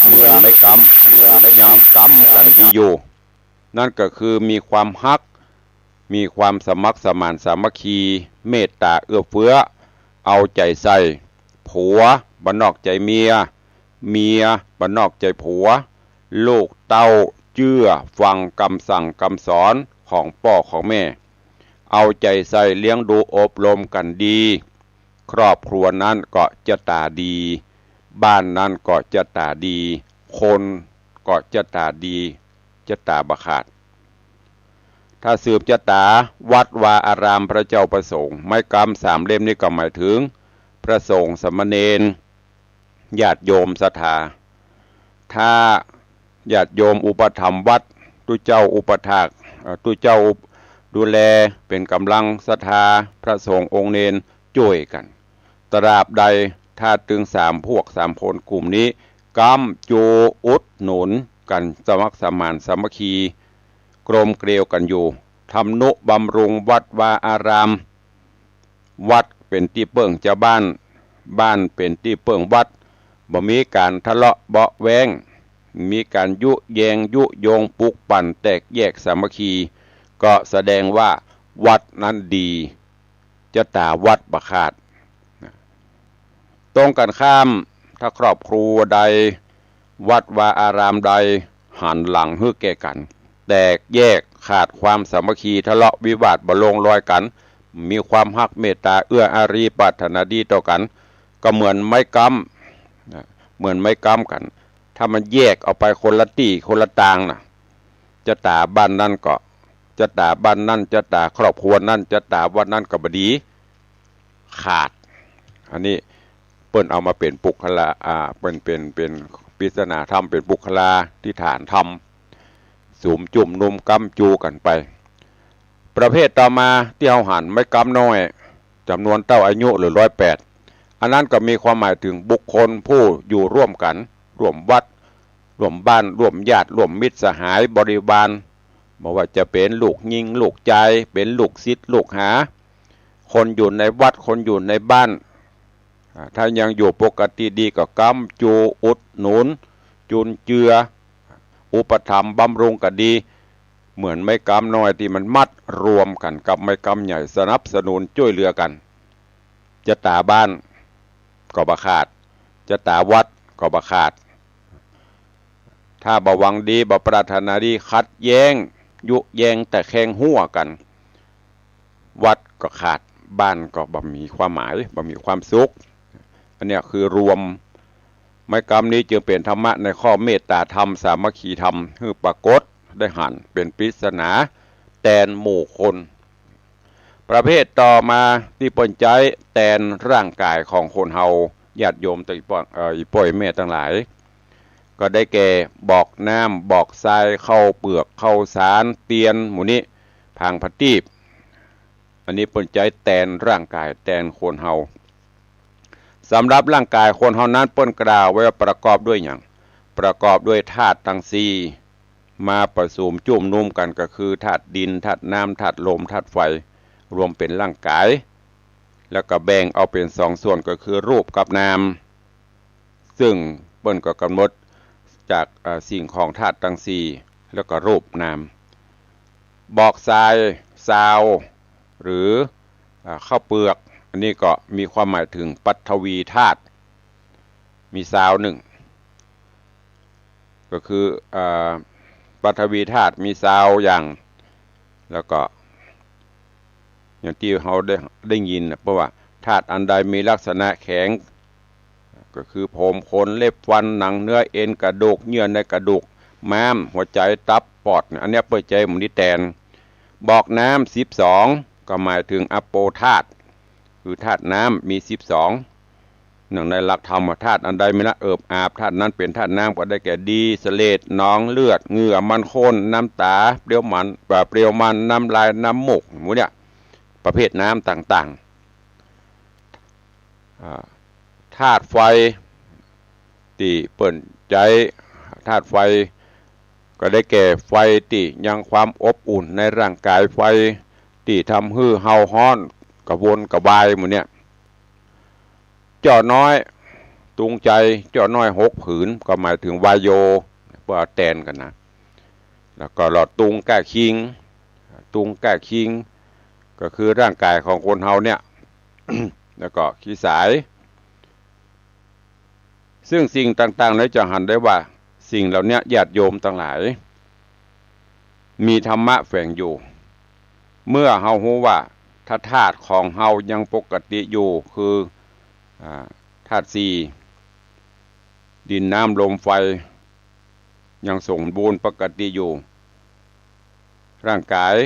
เหมือนไม้ก๊ำ ยังก๊ำกั๋นดีอยู่ นั่นก็คือมีความฮัก มีความสมัครสมานสามัคคี เมตต๋าเอื้อเฟื้อ เอาใจ๋ใส่ ผัวบ่นอกใจ๋เมีย เมียบ่นอกใจ๋ผัว ลูกเต้าเจื้อฟังกำสั่งกำสอนของป้อของแม่ เอาใจ๋ใส่เลี้ยงดูอบรมกั๋นดี ครอบครัวนั้นก็จะต๋าดี บ้านนั้นก็จะต๋าดี คนก็จะต๋าดี จะต๋าบ่ขาด ถ้าสืบจะต๋าวัดวาอารามพระเจ้าประสงค์ ไม้ก๊ำสามเล่มนี้ก็หมายถึงพระสงฆ์สามเณร ญาติโยมศรัทธา ถ้าญาติโยมอุปถัมภ์วัด ตุ๊เจ้าอุปัฏฐาก เอ่อ ตุ๊เจ้าอุป- ดูแล เป๋นก๋ำลังศรัทธา พระสงฆ์องค์เณรจ้วยกั๋น ตราบใดถ้าตึงสามพวกสามคนกลุ่มนี้ ก๊ำจูอุดหนุนกั๋น สมัครสมานสามัคคี กลมเกลียวกั๋นอยู่ ทำนุบำรุงวัดวาอาราม วัดเป๋นตี้เปิ้งจาวบ้าน บ้านเป๋นตี้เปิ้งวัด บ่มีก๋านทะเลาะเบาะแว้ง มีก๋านยุแยงยุยงปลุกปั่นแตกแยกสามัคคี ก็แสดงว่าวัดนั้นดี จะต๋าวัดบ่ขาด ตรงกั๋นข้าม ถ้าครอบครัวใด วัดวาอารามใด หันหลังหื้อแก่กั๋น แตกแยกขาดความสามัคคี ทะเลาะวิวาทบ่ลงรอยกั๋น มีความฮักเมตต๋าเอื้ออารีปรารถนาดีต่อกั๋น ก็เหมือนไม้ก๊ำ นะ เหมือนไม้ก๊ำกั๋น ถ้ามันแยกออกไปคนละตี้คนละตางน่ะ จะต๋าบ้านนั้นก็ จะต๋าบ้านนั้น จะต๋าครอบครัวนั้น จะต๋าวัดนั้นก็บ่ดี ขาด อันนี้เปิ้นเอามาเป๋นปุคละ อ่า เป๋น เป๋น เป๋นปริศนาธรรม เป๋นปุคลาธิฐานธรรม สุมจุ่มนุมก๊ำจูกั๋นไป ประเภทต่อมาตี้เฮาหัน ไม้ก๊ำน้อย จ๋ำนวนเต้าอายุหรือร้อยแปด อันนั้นก็มีความหมายเถิงบุคคลผู้อยู่ร่วมกั๋น ร่วมวัด ร่วมบ้าน ร่วมญาติ ร่วมมิตรสหายบริวาร บ่ว่าจะเป๋นลูกญิงลูกจาย เป๋นลูกศิษย์ลูกหา คนอยู่ในวัด คนอยู่ในบ้าน อ่า ถ้ายังอยู่ปกติดีก็ก๊ำจูอุดหนุน จุนเจือ อุปถัมภ์บำรุงก็ดี เหมือนไม้ก๊ำน้อยตี้มันมัดรวมกั๋นกับไม้ก๊ำใหญ่ สนับสนุนจ้วยเหลือกั๋น จะต๋าบ้านก็บ่ขาด จะต๋าวัดก็บ่ขาด ถ้าบ่หวังดี บ่ปรารถนาดี ขัดแย้ง ยุแยงตะแคงหัวกั๋น วัดก็ขาด บ้านก็บ่มีความหมาย บ่มีความสุข อันเนี้ยคือรวม ไม้ก๊ำนี้จึงเป๋นธรรมะในข้อเมตต๋าธรรม สามัคคีธรรม หื้อปรากฏได้หัน เป๋นปริศนาแตนหมู่คน ประเภทต่อมาตี้เปิ้นใจ๊แตนร่างก๋ายของคนเฮา ญาติโยมตี้ป้อง เอ่อ อี่ป้ออี่แม่ตังหลาย ก็ได้แก่ บอกน้ำ บอกทราย ข้าวเปลือก ข้าวสาร เตียน หมู่นี้ ผางผะตีบ อันนี้เปิ้นใจ๊แตนร่างก๋าย แตนคนเฮา สำหรับร่างก๋ายคนเฮานั้น เปิ้นกล่าวไว้ว่าประกอบด้วยหยัง ประกอบด้วยธาตุตังสี่ มาประสุมจุ่มนุมกั๋น ก็คือธาตุดิน ธาตุน้ำ ธาตุลม ธาตุไฟ รวมเป๋นร่างก๋าย แล้วก็แบ่งเอาเป๋นสองส่วน ก็คือรูปกับนาม ซึ่งเปิ้นก็ก๋ำหนดจาก เอ่อ สิ่งของธาตุตังสี่ แล้วก็รูปนาม บอกทราย ซาว หรือ อ่า ข้าวเปลือก อันนี้ก็มีความหมายเถิงปฐวีธาตุ มีซาวนึ่ง ก็คือ อ่า ปฐวีธาตุมีซาวอย่าง แล้วก็ อย่างตี้เฮาได้ ได้ยินน่ะ เพราะว่าธาตุอันใดมีลักษณะแข็ง ก็คือผม ขน เล็บ ฟัน หนัง เนื้อ เอ็น กระดูก เยื่อในกระดูก ม้าม หัวใจ๋ ตับ ปอดเนี่ย อันเนี้ยเปิ้นใจ๊หมู่นี้แตน บอกน้ำสิบสอง ก็หมายเถิงอโปธาตุ คือธาตุน้ำมีสิบสอง เนื่องในหลักธรรมว่าธาตุอันใดมีละเอิบอาบ ธาตุนั้นเป๋นธาตุน้ำ ก็ได้แก่ดี เสลด หนอง เลือด เหงื่อ มันข้น น้ำต๋า เปรียวมัน เอ่อ เปรียวมัน น้ำลาย น้ำมูก หมู่เนี่ย ประเภทน้ำต่างๆ อ่า ธาตุไฟ ตี้เปิ้นใจ๊ธาตุไฟ ก็ได้แก่ไฟตี้ยังความอบอุ่นในร่างก๋าย ไฟตี้ทำหื้อเฮาฮ้อน กระวนกระวาย หมู่เนี่ย จ้อน้อย ตุงใจ๋ จ้อน้อยหกผืน ก็หมายเถิงวาโย เปิ้นเอาแตนกั๋นนะ แล้วก็หลอดตุงก้าคิง ตุงก้าคิง ก็คือร่างก๋ายของคนเฮาเนี่ย แล้วก็ขี้สาย ซึ่งสิ่งต่างๆ นี้จะหันได้ว่าสิ่งเหล่านี้ญาติโยมตังหลาย มีธรรมะแฝงอยู่ เมื่อเฮาฮู้ว่าถ้าธาตุของเฮายังปกติอยู่ คือ อ่า ธาตุสี่ ดิน น้ำ ลม ไฟ ยังสมบูรณ์ปกติอยู่ ร่างก๋าย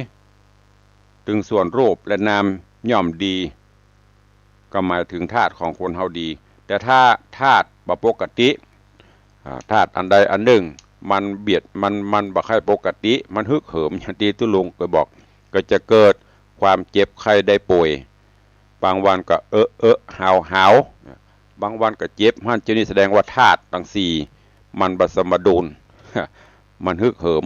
ตึงส่วนรูปและนามย่อมดี ก็หมายถึงธาตุของคนเฮาดี แต่ถ้าธาตุบ่ปกติ อ่า ธาตุอันใดอันนึ่ง มันเบียด มัน มันบ่ใค่ปกติ มันฮึกเหิม อย่างตี้ตุ๊ลุงเกยบอก ก็จะเกิดความเจ็บไข้ได้ป่วย บางวันก็เอะเอะหาวหาว บางวันก็เจ็บหั้น เจ้านี่แสดงว่าธาตุตังสี่มันบ่สมดุล มันฮึกเหิม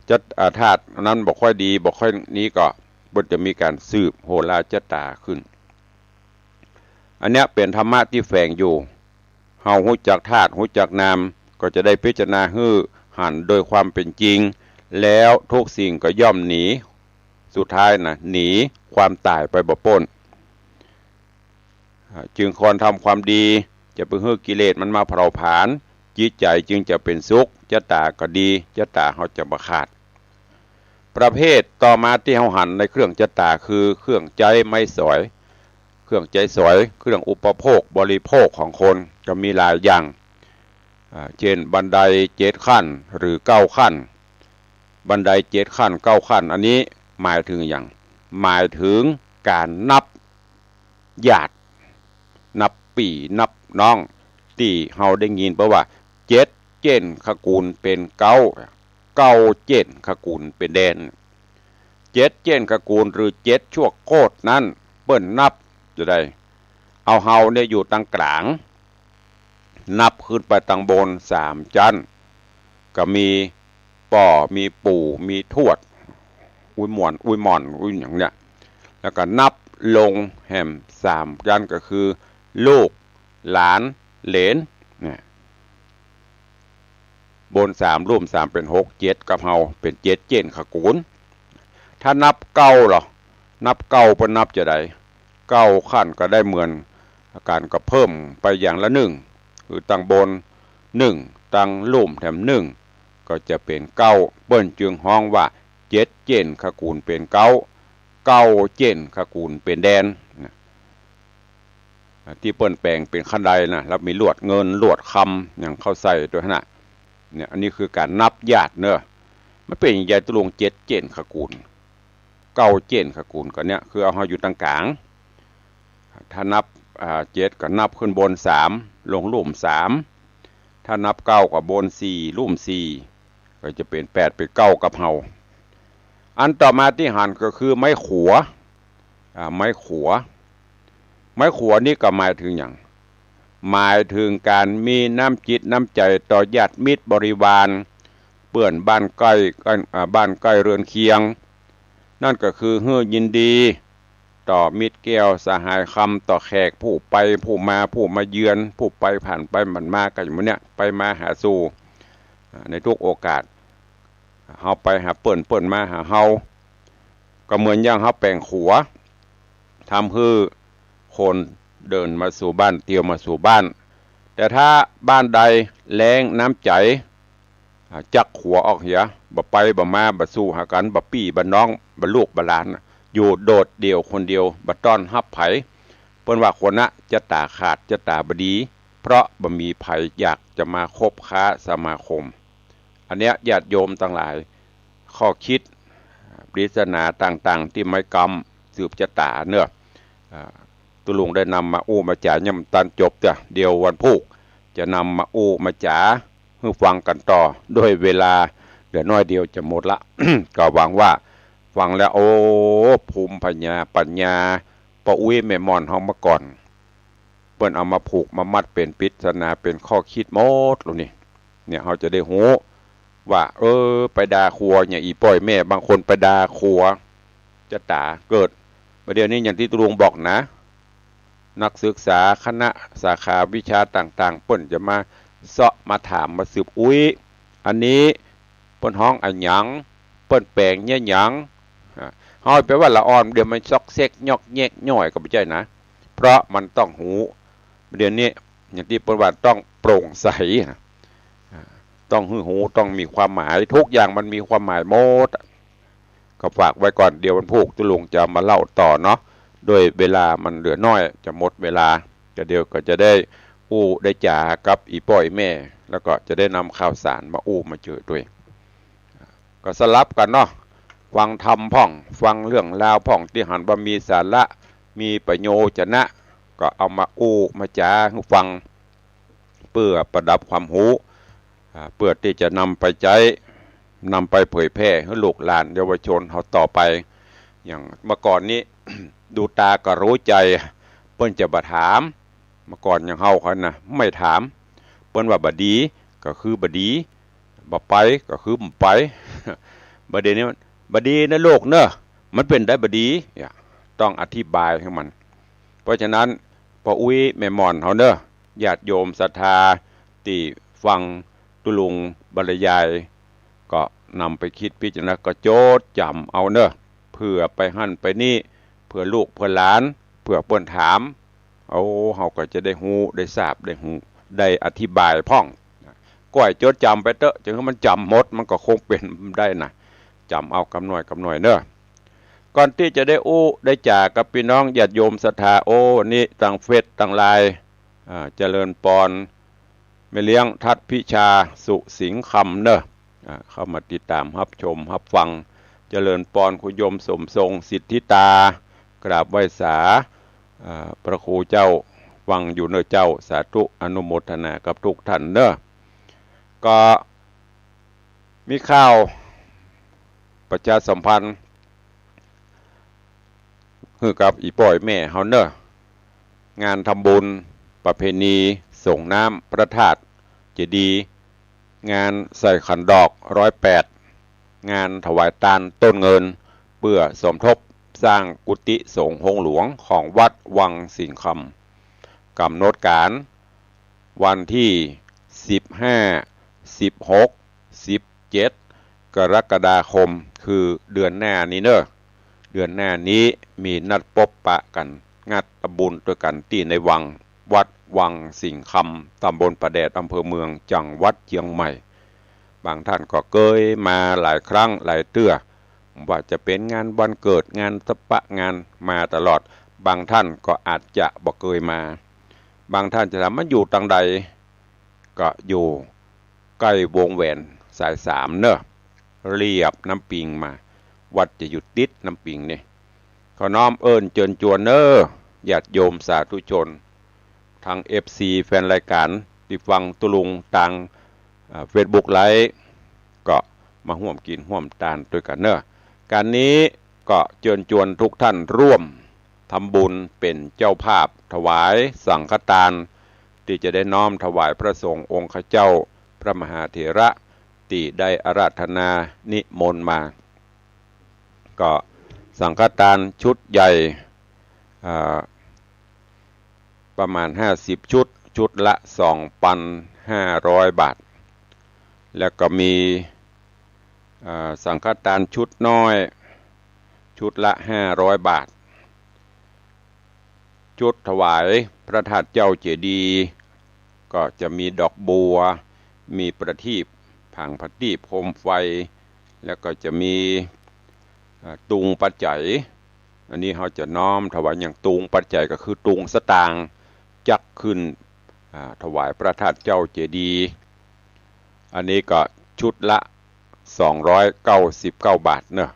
จั๊ด อ่า ธาตุนั้นบ่ค่อยดี บ่ค่อยนี้ก็ เปิ้นจะมีก๋านสืบโหราชะตาขึ้น อันเนี้ยเป๋นธรรมะตี้แฝงอยู่ เฮาฮู้จักธาตุ ฮู้จักนาม ก็จะได้พิจารณาหื้อหันโดยความเป๋นจริง แล้วทุกสิ่งก็ย่อมหนี สุดท้ายนะ หนีความต๋ายไปบ่ป๊น อ่า จึงควรทำความดี จะไปหื้อกิเลสมันมาเผาผลาญ จิตใจ๋จึงจะเป๋นสุข จะต๋าก็ดี จะต๋าเฮาจะบ่ขาด ประเภทต่อมาตี้เฮาหันในเครื่องจะต๋าคือเครื่องใจ๊ไม้สอย เครื่องใจ๊สอย เครื่องอุปโภคบริโภคของคนก็มีหลายอย่าง อ่า เจ้นบันไดเจ็ดขั้นหรือเก้าขั้น บันไดเจ็ดขั้นเก้าขั้น อันนี้หมายเถิงหยัง หมายเถิงก๋านนับญาติ นับปี้นับน้อง ตี้เฮาได้ยินเปิ้นว่า เจ็ดเจ้นขกูลเป๋นเก๊า เก๊าเจ้นขกูลเป๋นแดน เจ็ดเจ้นขกูลหรือเจ็ดชั่วโคตรนั้น เปิ้นนับจะใด เอาเฮาเนี่ยอยู่ตังก๋าง นับขึ้นไปตังบนสามจั๊น ก็มีป้อ มีปู่ มีทวด อุ๊ยหม่อน อุ๊ยหม่อน อุ๊ยหยังเนี่ย แล้วก็นับลงแหมสามจั๊น ก็คือลูก หลาน เหลน เนี่ย บนสามลุ่มสามเป๋นหก เจ็ดกับเฮาเป๋นเจ็ดเจ้นขกูล ถ้านับเก๊าล่ะ นับเก๊าเปิ้นนับจะใด เก๊าขั้นก็ได้เหมือนก๋านก็เพิ่มไปอย่างละนึ่ง คือตังบนนึ่ง ตังลุ่มแถมนึ่ง ก็จะเป๋นเก๊า เปิ้นจึงฮ้องว่า เจ็ดเจ้นขกูลเป๋นเก๊า เก๊าเจ้นขกูลเป๋นแดน นะ อ่า ตี้เปิ้นแป๋งเป๋นคันไดนะ แล้วมีลวดเงินลวดคำหยังเข้าใส่ตวยหั้นนะ เนี่ย อันนี้คือก๋านนับญาติเนาะ มันเป๋นหยังตุ๊ลุง เจ็ดเจ้นขกูล เก๊าเจ้นขกูล ก็เนี่ย คือเอาเฮาอยู่ตังก๋าง ถ้านับ อ่า เจ็ดก็นับขึ้นบนสาม ลงลุ่มสาม ถ้านับเก๊าก็บนสี่ ลุ่มสี่ ก็จะเป๋นแปด เป๋นเก๊ากับเฮา อันต่อมาตี้หันก็คือไม้ขัว อ่า ไม้ขัว ไม้ขัวนี่ก็หมายเถิงหยัง หมายเถิงก๋านมีน้ำจิตน้ำใจ๋ต่อญาติมิตรบริวาร เปื้อนบ้านใก้ อ่า บ้านใก้เรือนเคียง นั่นก็คือหื้อยินดี ต่อมิตรแก้วสหายคำ ต่อแขกผู้ไปผู้มา ผู้มาเยือน ผู้ไปผ่านไปผ่านมา ก็อย่างหมู่เนี่ย ไปมาหาสู่ อ่า ในทุกโอกาส เฮาไปหาเปิ้น เปิ้นมาหาเฮา ก็เหมือนอย่างเฮาแป๋งขัว ทำหื้อคนเดินมาสู่บ้าน เตียวมาสู่บ้าน แต่ถ้าบ้านใดแล้งน้ำใจ๋ อ่า จักขัวออกเหีย บ่ไปบ่มา บ่สู่หากั๋น บ่ปี้บ่น้อง บ่ลูกบ่หลาน อยู่โดดเดี่ยวคนเดียว บ่ต้อนฮับใผ เปิ้นว่าคนนะจะต๋าขาด จะต๋าบ่ดี เพราะบ่มีใผอยากจะมาคบค้าสมาคม อันเนี้ยญาติโยมตังหลาย ข้อคิด ปริศนาต่างๆ ตี้ไม้กำสืบจะต๋าเนาะ อ่า ตุ๊ลุงได้นำมาอู้มาจ๋ายังบ่ตันจบเตื้อ เดี๋ยววันพูกจะนำมาอู้มาจ๋าหื้อฟังกั๋นต่อ ด้วยเวลาเหลือน้อยเดียวจะหมดละ ก็หวังว่าฟังแล้ว โอ้ ภูมิปัญญา ปัญญาป้ออุ๊ยแม่หม่อนเฮาเมื่อก่อน เปิ้นเอามาผูกมามัดเป๋นปริศนาเป๋นข้อคิดหมดแล้วนี่ เนี่ย เฮาจะได้ฮู้ว่า เออ ไปด่าขัว อย่างอี่ป้ออี่แม่บางคนไปด่าขัว จะต๋าเกิด บ่าเดี่ยวนี้อย่างตี้ตุ๊ลุงบอกนะ นักศึกษาคณะสาขาวิชาต่างๆ เปิ้นจะมาเซาะมาถามมาสืบอุ๊ย อันนี้เปิ้นฮ้องอะหยัง เปิ้นแป๋งเยียะหยัง อ่า เฮาไปว่าละอ่อน เดี๋ยวมันซอกแซกยอกแยกย่อยก็บ่ใจ้นะ เพราะมันต้องฮู้ เดี๋ยวนี้อย่างตี้เปิ้นว่าต้องโปร่งใสนะ อ่า ต้องหื้อฮู้ ต้องมีความหมาย ทุกอย่างมันมีความหมายหมด ก็ฝากไว้ก่อน เดี๋ยววันพูกตุ๊ลุงจะมาเล่าต่อเนาะ ด้วยเวลามันเหลือน้อย จะหมดเวลา ก็เดี๋ยวก็จะได้อู้ได้จ๋ากับอี่ป้ออี่แม่ แล้วก็จะได้นำข่าวสารมาอู้มาเจอตวย ก็สลับกั๋นเนาะ ฟังธรรมพ่อง ฟังเรื่องราวพ่อง ตี้หันว่ามีสาระ มีประโยชนะ ก็เอามาอู้มาจ๋าหื้อฟัง เปื้อประดับความฮู้ อ่า เปื้อตี้จะนำไปใจ๊ นำไปเผยแพร่หื้อลูกหลานเยาวชนเฮาต่อไป อย่างเมื่อก่อนนี้ ดูตาก็รู้ใจ๋ เปิ้นจะบ่ถาม เมื่อก่อนอย่างเฮาเขานะ ไม่ถาม เปิ้นว่าบ่ดี ก็คือบ่ดี บ่ไป ก็คือบ่ไป บ่ดีนี่มัน บ่ดีนะลูกเนอะ มันเป๋นได้บ่ดี เนี่ย ต้องอธิบายหื้อมัน เพราะฉะนั้น ป้ออุ๊ยแม่หม่อนเฮาเนอะ ญาติโยมศรัทธาตี้ฟังตุ๊ลุงบรรยาย ก็นำไปกึ๊ดพิจารณา ก็จดจ๋ำเอาเนอะ เผื่อไปหั้นไปนี่ เผื่อลูกเผื่อหลาน เผื่อเปิ้นถาม โอ้ เฮาก็จะได้ฮู้ ได้ทราบ ได้ฮู้ ได้อธิบายพ่อง ก้อยจดจ๋ำไปเต๊อะ จะหื้อมันจ๋ำหมด มันก็คงเป๋นได้นะ จ๋ำเอากำหน่อยกำหน่อยเนอะ ก่อนตี้จะได้อู้ได้จ๋ากับปี้น้องญาติโยมศรัทธา โอ้ นี่ตางเฟซตางไลน์ อ่า เจริญปอน แม่เลี้ยงทัดพิชา สุสิงห์คำเนอะ อ่า เข้ามาติดต๋ามฮับชมฮับฟัง เจริญปอน คุณโยมสมทรง สิทธิตา กราบไหว้สา อ่า พระครูเจ้า ฟังอยู่เนอะเจ้า สาธุ อนุโมทนากับทุกท่านเนอะ ก็มีข่าวประชาสัมพันธ์ หื้อกับอี่ป้ออี่แม่เฮาเนอะ งานทำบุญประเพณีสรงน้ำพระธาตุเจดีย์ งานใส่ขันดอกร้อยแปด งานถวายตานต้นเงิน เปื้อสมทบสร้างกุฏิสงฆ์ฮงหลวงของวัดวังสิงห์คำ ก๋ำหนดก๋านวันตี้สิบห้า สิบหก สิบเจ็ด กรกฎาคม คือเดือนหน้านี้เนอะ เดือนหน้านี้มีนัดปบปะกั๋น งัดตำบุญตวยกั๋นตี้ในวัง วัดวังสิงห์คำ ตำบลป่าแดด อำเภอเมือง จังหวัดเจียงใหม่ บางท่านก็เกยมาหลายครั้งหลายเตื้อ ว่าจะเป๋นงานวันเกิด งานสะปะงาน มาตลอด บางท่านก็อาจจะบ่เกยมา บางท่านจะถามมันอยู่ตางใด ก็อยู่ใก้วงแหวนสายสามเนอะ เลียบน้ำปิงมา วัดจะอยู่ติดน้ำปิงนี่ ขอน้อมเอิ้นเจิญจวนเนอะ ญาติโยมสาธุชน ทั้งเอฟซี แฟนรายก๋านตี้ฟังตุ๊ลุงตาง อ่า เฟซบุ๊กไลฟ์ ก็มาฮ่วมกิ๋นฮ่วมตานตวยกั๋นเนอะ ก๋านนี้ก็เจิญจวนทุกท่านร่วมทำบุญเป๋นเจ้าภาพถวายสังฆตาน ตี้จะได้น้อมถวายพระสงฆ์องค์ข้าเจ้าพระมหาเถระ ตี้ได้อาราธนานิมนต์มา ก็สังฆตานชุดใหญ่ อ่า ประมาณห้าสิบชุด ชุดละสองปันห้าร้อยบาท แล้วก็มี อ่า สังฆตานชุดน้อย ชุดละห้าร้อยบาท ชุดถวายพระธาตุเจ้าเจดีย์ ก็จะมีดอกบัว มีประทีป ผางประทีป โคมไฟ แล้วก็จะมี อ่า ตุงปัจจัย อันนี้เฮาจะน้อมถวายอย่างตุงปัจจัยก็คือตุงสตางค์ จักขึ้น อ่า ถวายพระธาตุเจ้าเจดีย์ อันนี้ก็ชุดละสองร้อยเก้าสิบเก้าบาทเนอะ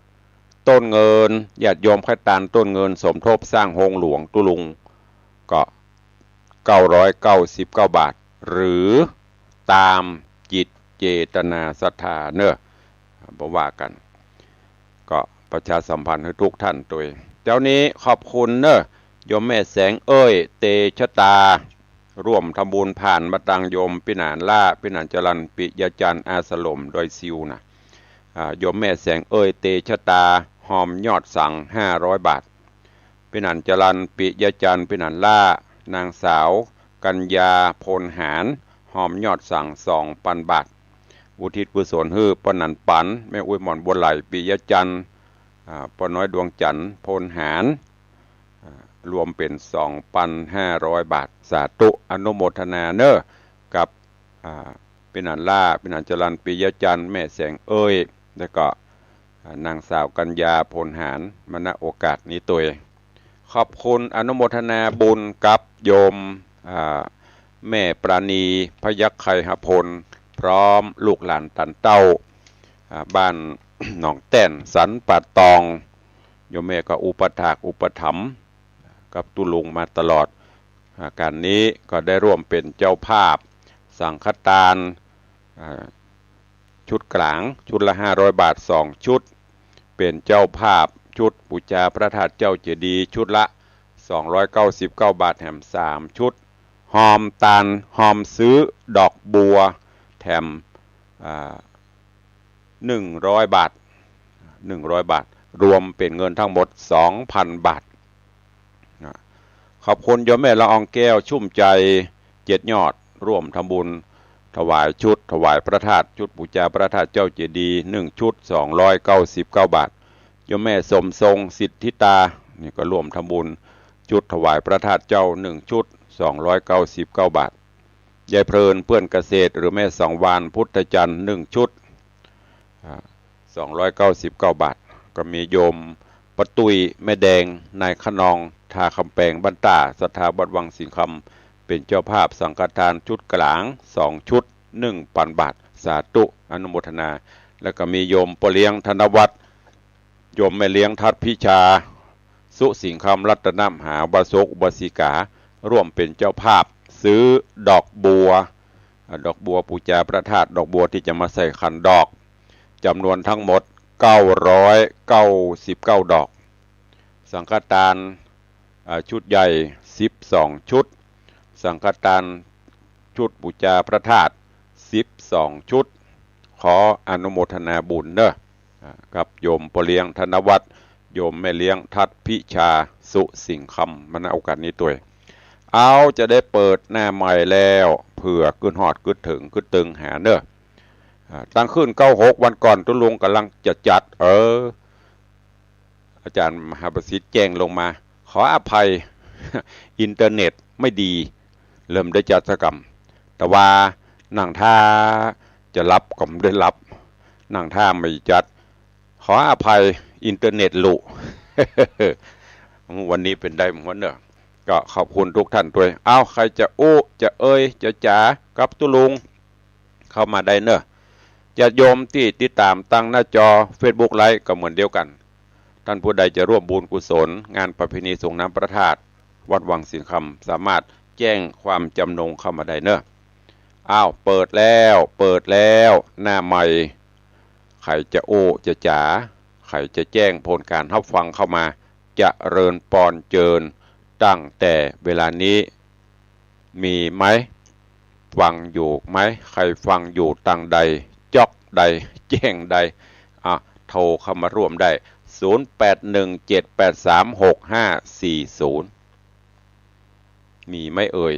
ต้นเงิน ญาติโยมใค่ตานต้นเงินสมทบสร้างฮงหลวงตุ๊ลุง ก็เก้าร้อยเก้าสิบเก้าบาท หรือต๋ามจิตเจตนาศรัทธาเนอะ บ่ว่ากั๋น ก็ประชาสัมพันธ์หื้อทุกท่านตวย เจ้านี้ขอบคุณเนอะ โยมแม่แสงเอ้ย เตชะตา ร่วมทำบุญผ่านมาตางโยมปี้หนานล้า ปี้หนานจรัญ ปิยะจันทร์ อาสลม ดอยซิวนะ อ่า โยมแม่แสงเอ้ย เตชะตา ฮอมยอดสังห้าร้อยบาท ปี้หนานจรัญ ปิยะจันทร์ ปี้หนานล้า นางสาวกัญญา พลหาร ฮอมยอดสังสองปันบาท อุทิศกุศลหื้อป้อหนานปัน แม่อุ๊ยหม่อนบัวไหล ปิยะจันทร์ อ่า ป้อน้อยดวงจันทร์ พลหาร อ่า รวมเป๋นสองปันห้าร้อยบาท สาธุ อนุโมทนาเนอะ กับ อ่า ปี้หนานล้า ปี้หนานจรัญ ปิยะจันทร์ แม่แสงเอ้ย แล้วก็ อ่า นางสาวกัญญา พลหาร มา ณ โอกาสนี้ตวย ขอบคุณอนุโมทนาบุญกับโยม อ่า แม่ปราณี พยัคฆ์ไคหพล พร้อมลูกหลานตันเต้า อ่า บ้าน หนองแต้น สันป่าตอง โยมแม่ก็อุปถากอุปถัมภ์กับตุ๊ลุงมาตลอด อ่า ก๋านนี้ก็ได้ร่วมเป๋นเจ้าภาพสังฆทาน อ่า ชุดก๋าง ชุดละห้าร้อยบาท สองชุด เป๋นเจ้าภาพชุดปู๋จาพระธาตุเจ้าเจดีย์ ชุดละสองร้อยเก้าสิบเก้าบาท แถมสามชุด ฮอมตาน ฮอมซื้อดอกบัว แถม อ่า หนึ่งร้อยบาท หนึ่งร้อยบาท รวมเป๋นเงินทั้งหมดสองพันบาท นะ ขอบคุณโยมแม่ละอองแก้วชุ่มใจ๋ เจ็ดยอด ร่วมทำบุญถวายชุดถวายพระธาตุ ชุดปู๋จาพระธาตุเจ้าเจดีย์ หนึ่งชุด สองร้อยเก้าสิบเก้าบาท โยมแม่สมทรงสิทธิตา นี่ก็ร่วมทำบุญชุดถวายพระธาตุเจ้า หนึ่งชุด สองร้อยเก้าสิบเก้าบาท ยายเพลินเปื้อนเกษตร หรือแม่สังวาลพุทธจันทร์ หนึ่งชุด อ่า สองร้อยเก้าสิบเก้าบาท ก็มีโยมป้าตุ้ย แม่แดง นายคะนอง ท่าคำแปง บ้านต้า ศรัทธาวัดวังสิงห์คำ เป๋นเจ้าภาพสังฆทานชุดก๋าง สองชุด หนึ่งพันบาท สาธุ อนุโมทนา แล้วก็มีโยมป้อเลี้ยงธนวัฒน์ โยมแม่เลี้ยงทัดพิชา สุสิงห์คำ รัตนมหาอุบาสกอุบาสิกา ร่วมเป๋นเจ้าภาพซื้อดอกบัว อ่า ดอกบัวปู๋จาพระธาตุ ดอกบัวตี้จะมาใส่ขันดอก จ๋ำนวนทั้งหมดเก้าร้อยเก้าสิบเก้าดอก สังฆทาน อ่า ชุดใหญ่สิบสองชุด สังฆทานชุดปู๋จาพระธาตุสิบสองชุด ขออนุโมทนาบุญเนาะ อ่า กับโยมป้อเลี้ยงธนวัฒน์ โยมแม่เลี้ยงทัดพิชา สุสิงห์คำ มา ณ โอกาสนี้ตวย เอา จะได้เปิดหน้าใหม่แล้ว เผื่อขึ้นฮอดขึ้นเถิงขึ้นเติงหาเนาะ อ่า ตั้งคืนเก้าหกวันก่อนตุ๊ลุงก่ำลังจะจัด เออ อาจ๋ารย์มหาประสิทธิ์แจ้งลงมา ขออภัย อินเทอร์เน็ตไม่ดี เริ่มได้จัดสักกำ แต่ว่านั่งท่าจะหลับก็บ่ได้หลับ นั่งท่าไม่จัด ขออภัย อินเทอร์เน็ตหลุ วันนี้เป๋นได้หมดเนาะ ก็ขอบคุณทุกท่านตวย เอา ใครจะอู้ จะเอ่ย จะจ๋ากับตุ๊ลุง เข้ามาได้เนาะ ญาติโยมตี้ติดต๋ามตางหน้าจอเฟซบุ๊กไลฟ์ก็เหมือนเดียวกั๋น ท่านผู้ใดจะร่วมบุญกุศลงานประเพณีส่งน้ำพระธาตุวัดวังสิงห์คำ สามารถแจ้งความจำนงเข้ามาได้เนาะ อ้าว เปิดแล้ว เปิดแล้ว หน้าใหม่ ใผจะอู้จะจ๋า ใผจะแจ้งผลก๋านฮับฟังเข้ามา เจริญปอนเจิญ ตั้งแต่เวลานี้ มีไหม ฟังอยู่ไหม ใผฟังอยู่ตางใด จ๊อกใด แจ้งใด อ่ะ โทรเข้ามาร่วมได้ ศูนย์แปดหนึ่งเจ็ดแปดสามหกห้าสี่ศูนย์ มีไหมเอ่ย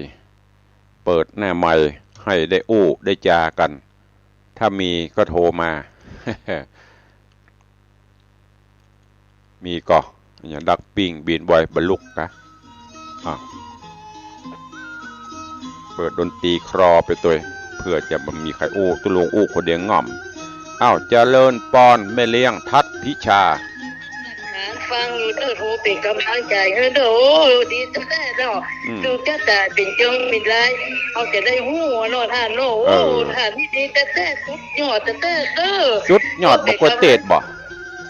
เปิดหน้าใหม่ให้ได้อู้ได้จ๋ากั๋น ถ้ามีก็โทรมา มีก่อ อย่างดักปิ้งบินบอยบรรลุกกะ อ่ะ เปิดดนตรีคลอไปตวย เผื่อจะบ่มีใผอู้ ตุ๊ลุงอู้คนเดียวง่อม อ้าว เจริญปอน แม่เลี้ยงทัดพิชา ฟังอยู่เด้อ โทรเป๋นก๋ำลังใจ๋หื้อเด้อ โอ้ ดีแต๊ๆ เนาะ อืม ดูจะต๋าเป๋นจริงเป๋นไร เฮาจะได้ฮู้เนาะต้านเนาะ โอ้ เออ ต้านนี่ดีแต๊ๆ สุดยอดแต๊ๆ เด้อ สุดยอดบ่กล้วยเตดบ่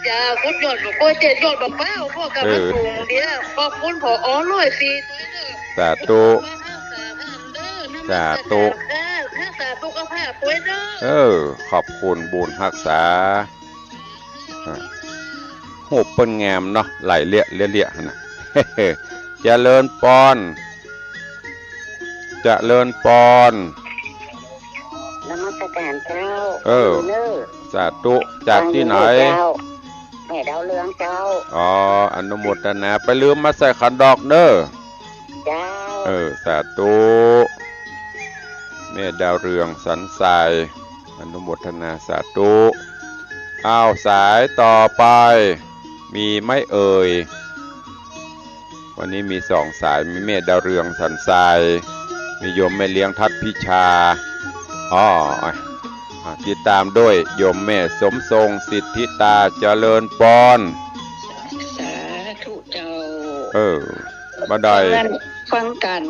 จ้า สุดยอดบ่กล้วยเตด ยอดบ่เป้า พวกกำลัง เออ ปลูกเดี๋ยว ขอบคุณ ผอ ร้อยสี่ ตวยเด้อ สาธุ มาฮักษาต้านเด้อ นมัสก๋าน สาธุ ค่ะ ฮักษาสุขภาพตวยเด้อ เออ ขอบคุณบุญฮักษา อ่ะ ฮูปเปิ้นงามเนาะ ไหลเลี้ยะเลี้ยะเลี้ยะหั่นน่ะ เจริญปอน เจริญปอน นมัสก๋านเจ้า เออ เนอะ สาธุ จากตี้ไหน ฟังอยู่เจ้า แม่ดาวเรืองเจ้า อ๋อ อนุโมทนา ไปลืมมาใส่ขันดอกเนอะ เจ้า เออ สาธุ แม่ดาวเรืองสันทราย อนุโมทนาสาธุ อ้าว สายต่อไป มีไหมเอ่ย วันนี้มีสองสาย มีแม่ดาวเรืองสันทราย มีโยมแม่เลี้ยงทัดพิชา อ๋อ อ่ะ อ่ะ ติดต๋ามด้วยโยมแม่สมทรงสิทธิตา เจริญปอน สาธุเจ้า เออ บ่ได้ ฟังกั๋น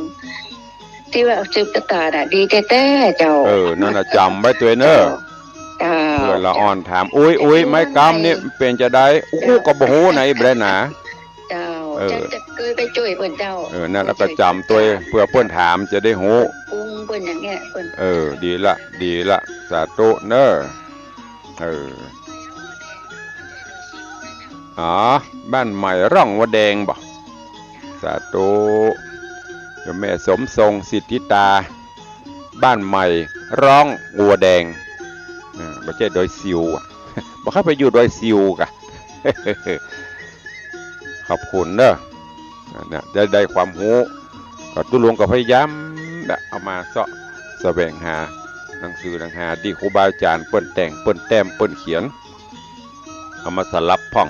ตี้ว่าสืบจะต๋าน่ะ ดีแต๊ๆ เจ้า เออ นั่นน่ะ จ๋ำไว้ตวยเนอะ เจ้า เปื้อละอ่อนถาม อุ๊ย อุ๊ย ไม้กำนี่เป๋นจาใด อู้ ก็บ่ฮู้นะ อีบ่ได้นะ เจ้า เออ จะ จะเกยไปจ้วยเปิ้นเจ้า เออ นั่นแหละ ก็จ๋ำตวย เปื้อเปิ้นถามจะได้ฮู้ ปรุงเปิ้นอย่างเงี้ยเปิ้น เออ ดีละ ดีละ สาธุเน่อ เออ อ๋อ บ้านใหม่ร่องวัวแดงบ่ สาธุ โยมแม่สมทรง สิทธิตา บ้านใหม่ร่องวัวแดง อ่า บ่ใจ้ดอยซิวอะ บ่เคยไปอยู่ดอยซิวกะ ขอบคุณเน่อ อ่า เนี่ย ได้ ได้ความฮู้ ก็ตุ๊ลุงก็พยายามแบบเอามาเซาะแสวงหาหนังสือหนังหาตี้ครูบาอาจ๋ารย์เปิ้นแต่ง เปิ้นแต้ม เปิ้นเขียน เอามาสลับพ่อง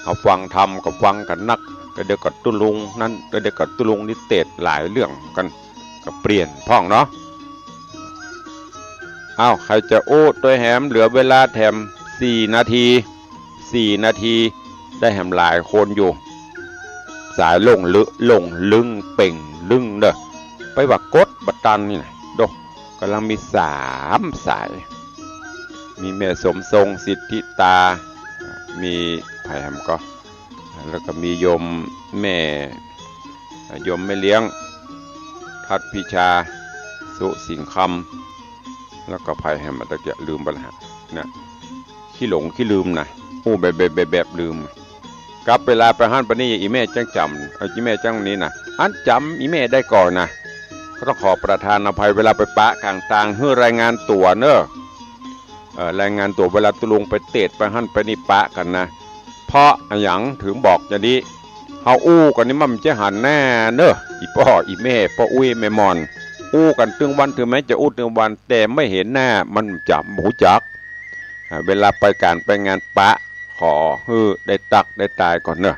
เอาฟังธรรมก็ฟังกั๋นนัก ก็เดี๋ยวก็ตุ๊ลุงนั้น ก็เดี๋ยวก็ตุ๊ลุงนิเตศน์หลายเรื่องกั๋น ก็เปลี่ยนพ่องเนาะ เอ้า ใผจะอู้ตวยแหม เหลือเวลาแถมสี่นาที สี่นาที ได้แหมหลายคนอยู่ สายหลงลึ หลงลึงเป่งลึงเน่อ ไปว่ากดบ่ตันนี่นะ โด ก่ำลังมีสามสาย มีแม่สมทรง สิทธิตา มีใผแหมก่อ แล้วก็มีโยมแม่ โยมแม่เลี้ยง ทัดพิชา สุสิงห์คำ แล้วก็ใผแหมตะเกียะ ลืมไปละฮะ นะ ขี้หลงขี้ลืมนะ อู้แบบ แบบ แบบ แบบลืม กับเวลาไปหั้นไปนี่ อี่แม่จั้งจ๋ำ เอ่อ อี่แม่จั้งนี้นะ อันจ๋ำอี่แม่ได้ก่อนนะ ก็ต้องขอประทานอภัย เวลาไปปะก๋างตาง หื้อรายงานตั๋วเน่อ เอ่อ รายงานตั๋ว เวลาตุ๊ลุงไปเตศน์ไปหั้นไปนี่ปะกั๋นนะ เพราะอะหยังเถิงบอกจานี้ เฮาอู้กั๋นนี่มันบ่ใจ้หันหน้าเน่อ อี่ป้ออี่แม่ ป้ออุ๊ยแม่หม่อน อู้กั๋นตึงวัน เถิงแม้จะอู้ตึงวัน แต่ไม่เห็นหน้า มันจะบ่ฮู้จัก อ่า เวลาไปก๋านไปงานปะ ขอหื้อได้ตั๊กได้ตายก่อนเน่อ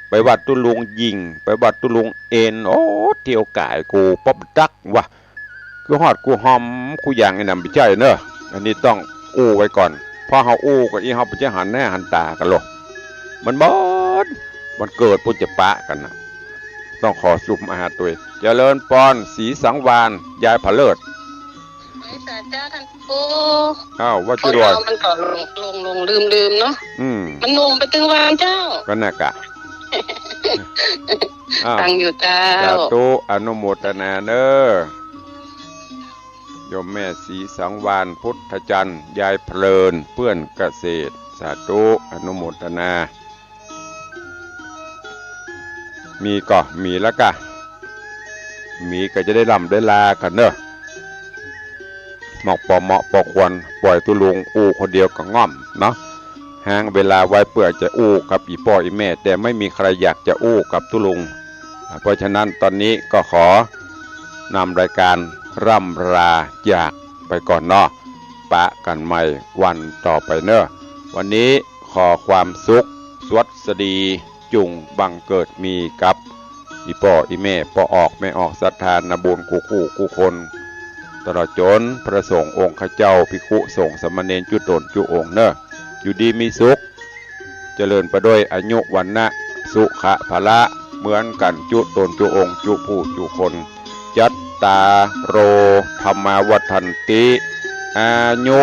ไปว่าตุ๊ลุงหยิ่ง ไปว่าตุ๊ลุงเอน โอ้ เตียวก๋ายกูป๊อบตั๊กวะ คือฮอดกูฮอมกูอย่างอี้นะ บ่ใจ้เน่อ อันนี้ต้องอู้ไว้ก่อน เพราะเฮาอู้กั๋นอี้ เฮาบ่ใจ้หันหน้าหันต๋ากั๋นหรอก มันบ่อน วันเกิดปุ้นจะปะกั๋นนะ ต้องขอสุขมาหาตวย เจริญปอน ศรีสังวาล ยายผะเลิศ ไหว้สาเจ้าต้านครู อ้าว ว่าจะรวย คนเฮามันก็หลง หลง หลงลืมลืมเนาะ อืม มันหนุ่มไปตึงวานเจ้า ก็น่ะกะ อ้าว ฟังอยู่เจ้า สาธุ อนุโมทนาเน่อ โยมแม่ศรีสังวาล พุทธจันทร์ ยายเพลิน เปื้อนเกษตร สาธุ อนุโมทนา มีก็มีแล้วกะ มีก็จะได้ล่ำได้ลากั๋นเน่อ เหมาะปอเหมาะปอควร ป่อยตุ๊ลุงอู้คนเดียวก็ง่อมเนาะ ฮ้างเวลาไว้เปื้อจะอู้กับอี่ป้ออี่แม่ แต่ไม่มีใครอยากจะอู้กับตุ๊ลุง อ่า เพราะฉะนั้นตอนนี้ก็ขอนำรายการร่ำลาจากไปก่อนเนาะ ปะกั๋นใหม่วันต่อไปเน่อ วันนี้ขอความสุขสวัสดี จุ่งบังเกิดมีกับอี่ป้ออี่แม่ ป้อออกแม่ออก ศรัทธานาบุญกู้คู่กู้คน ตลอดจ๋นพระสงฆ์องค์ข้าเจ้า ภิกขุสงฆ์สามเณรจุ๊ต๋นจุ๊องค์เน่อ อยู่ดีมีสุข เจริญไปด้วยอายุวรรณะสุขะพละ เหมือนกั๋นจุ๊ต๋นจุ๊องค์จุ๊ผู้จุ๊คน จัตตาโร ธัมมา วัฑฒันติ อายุ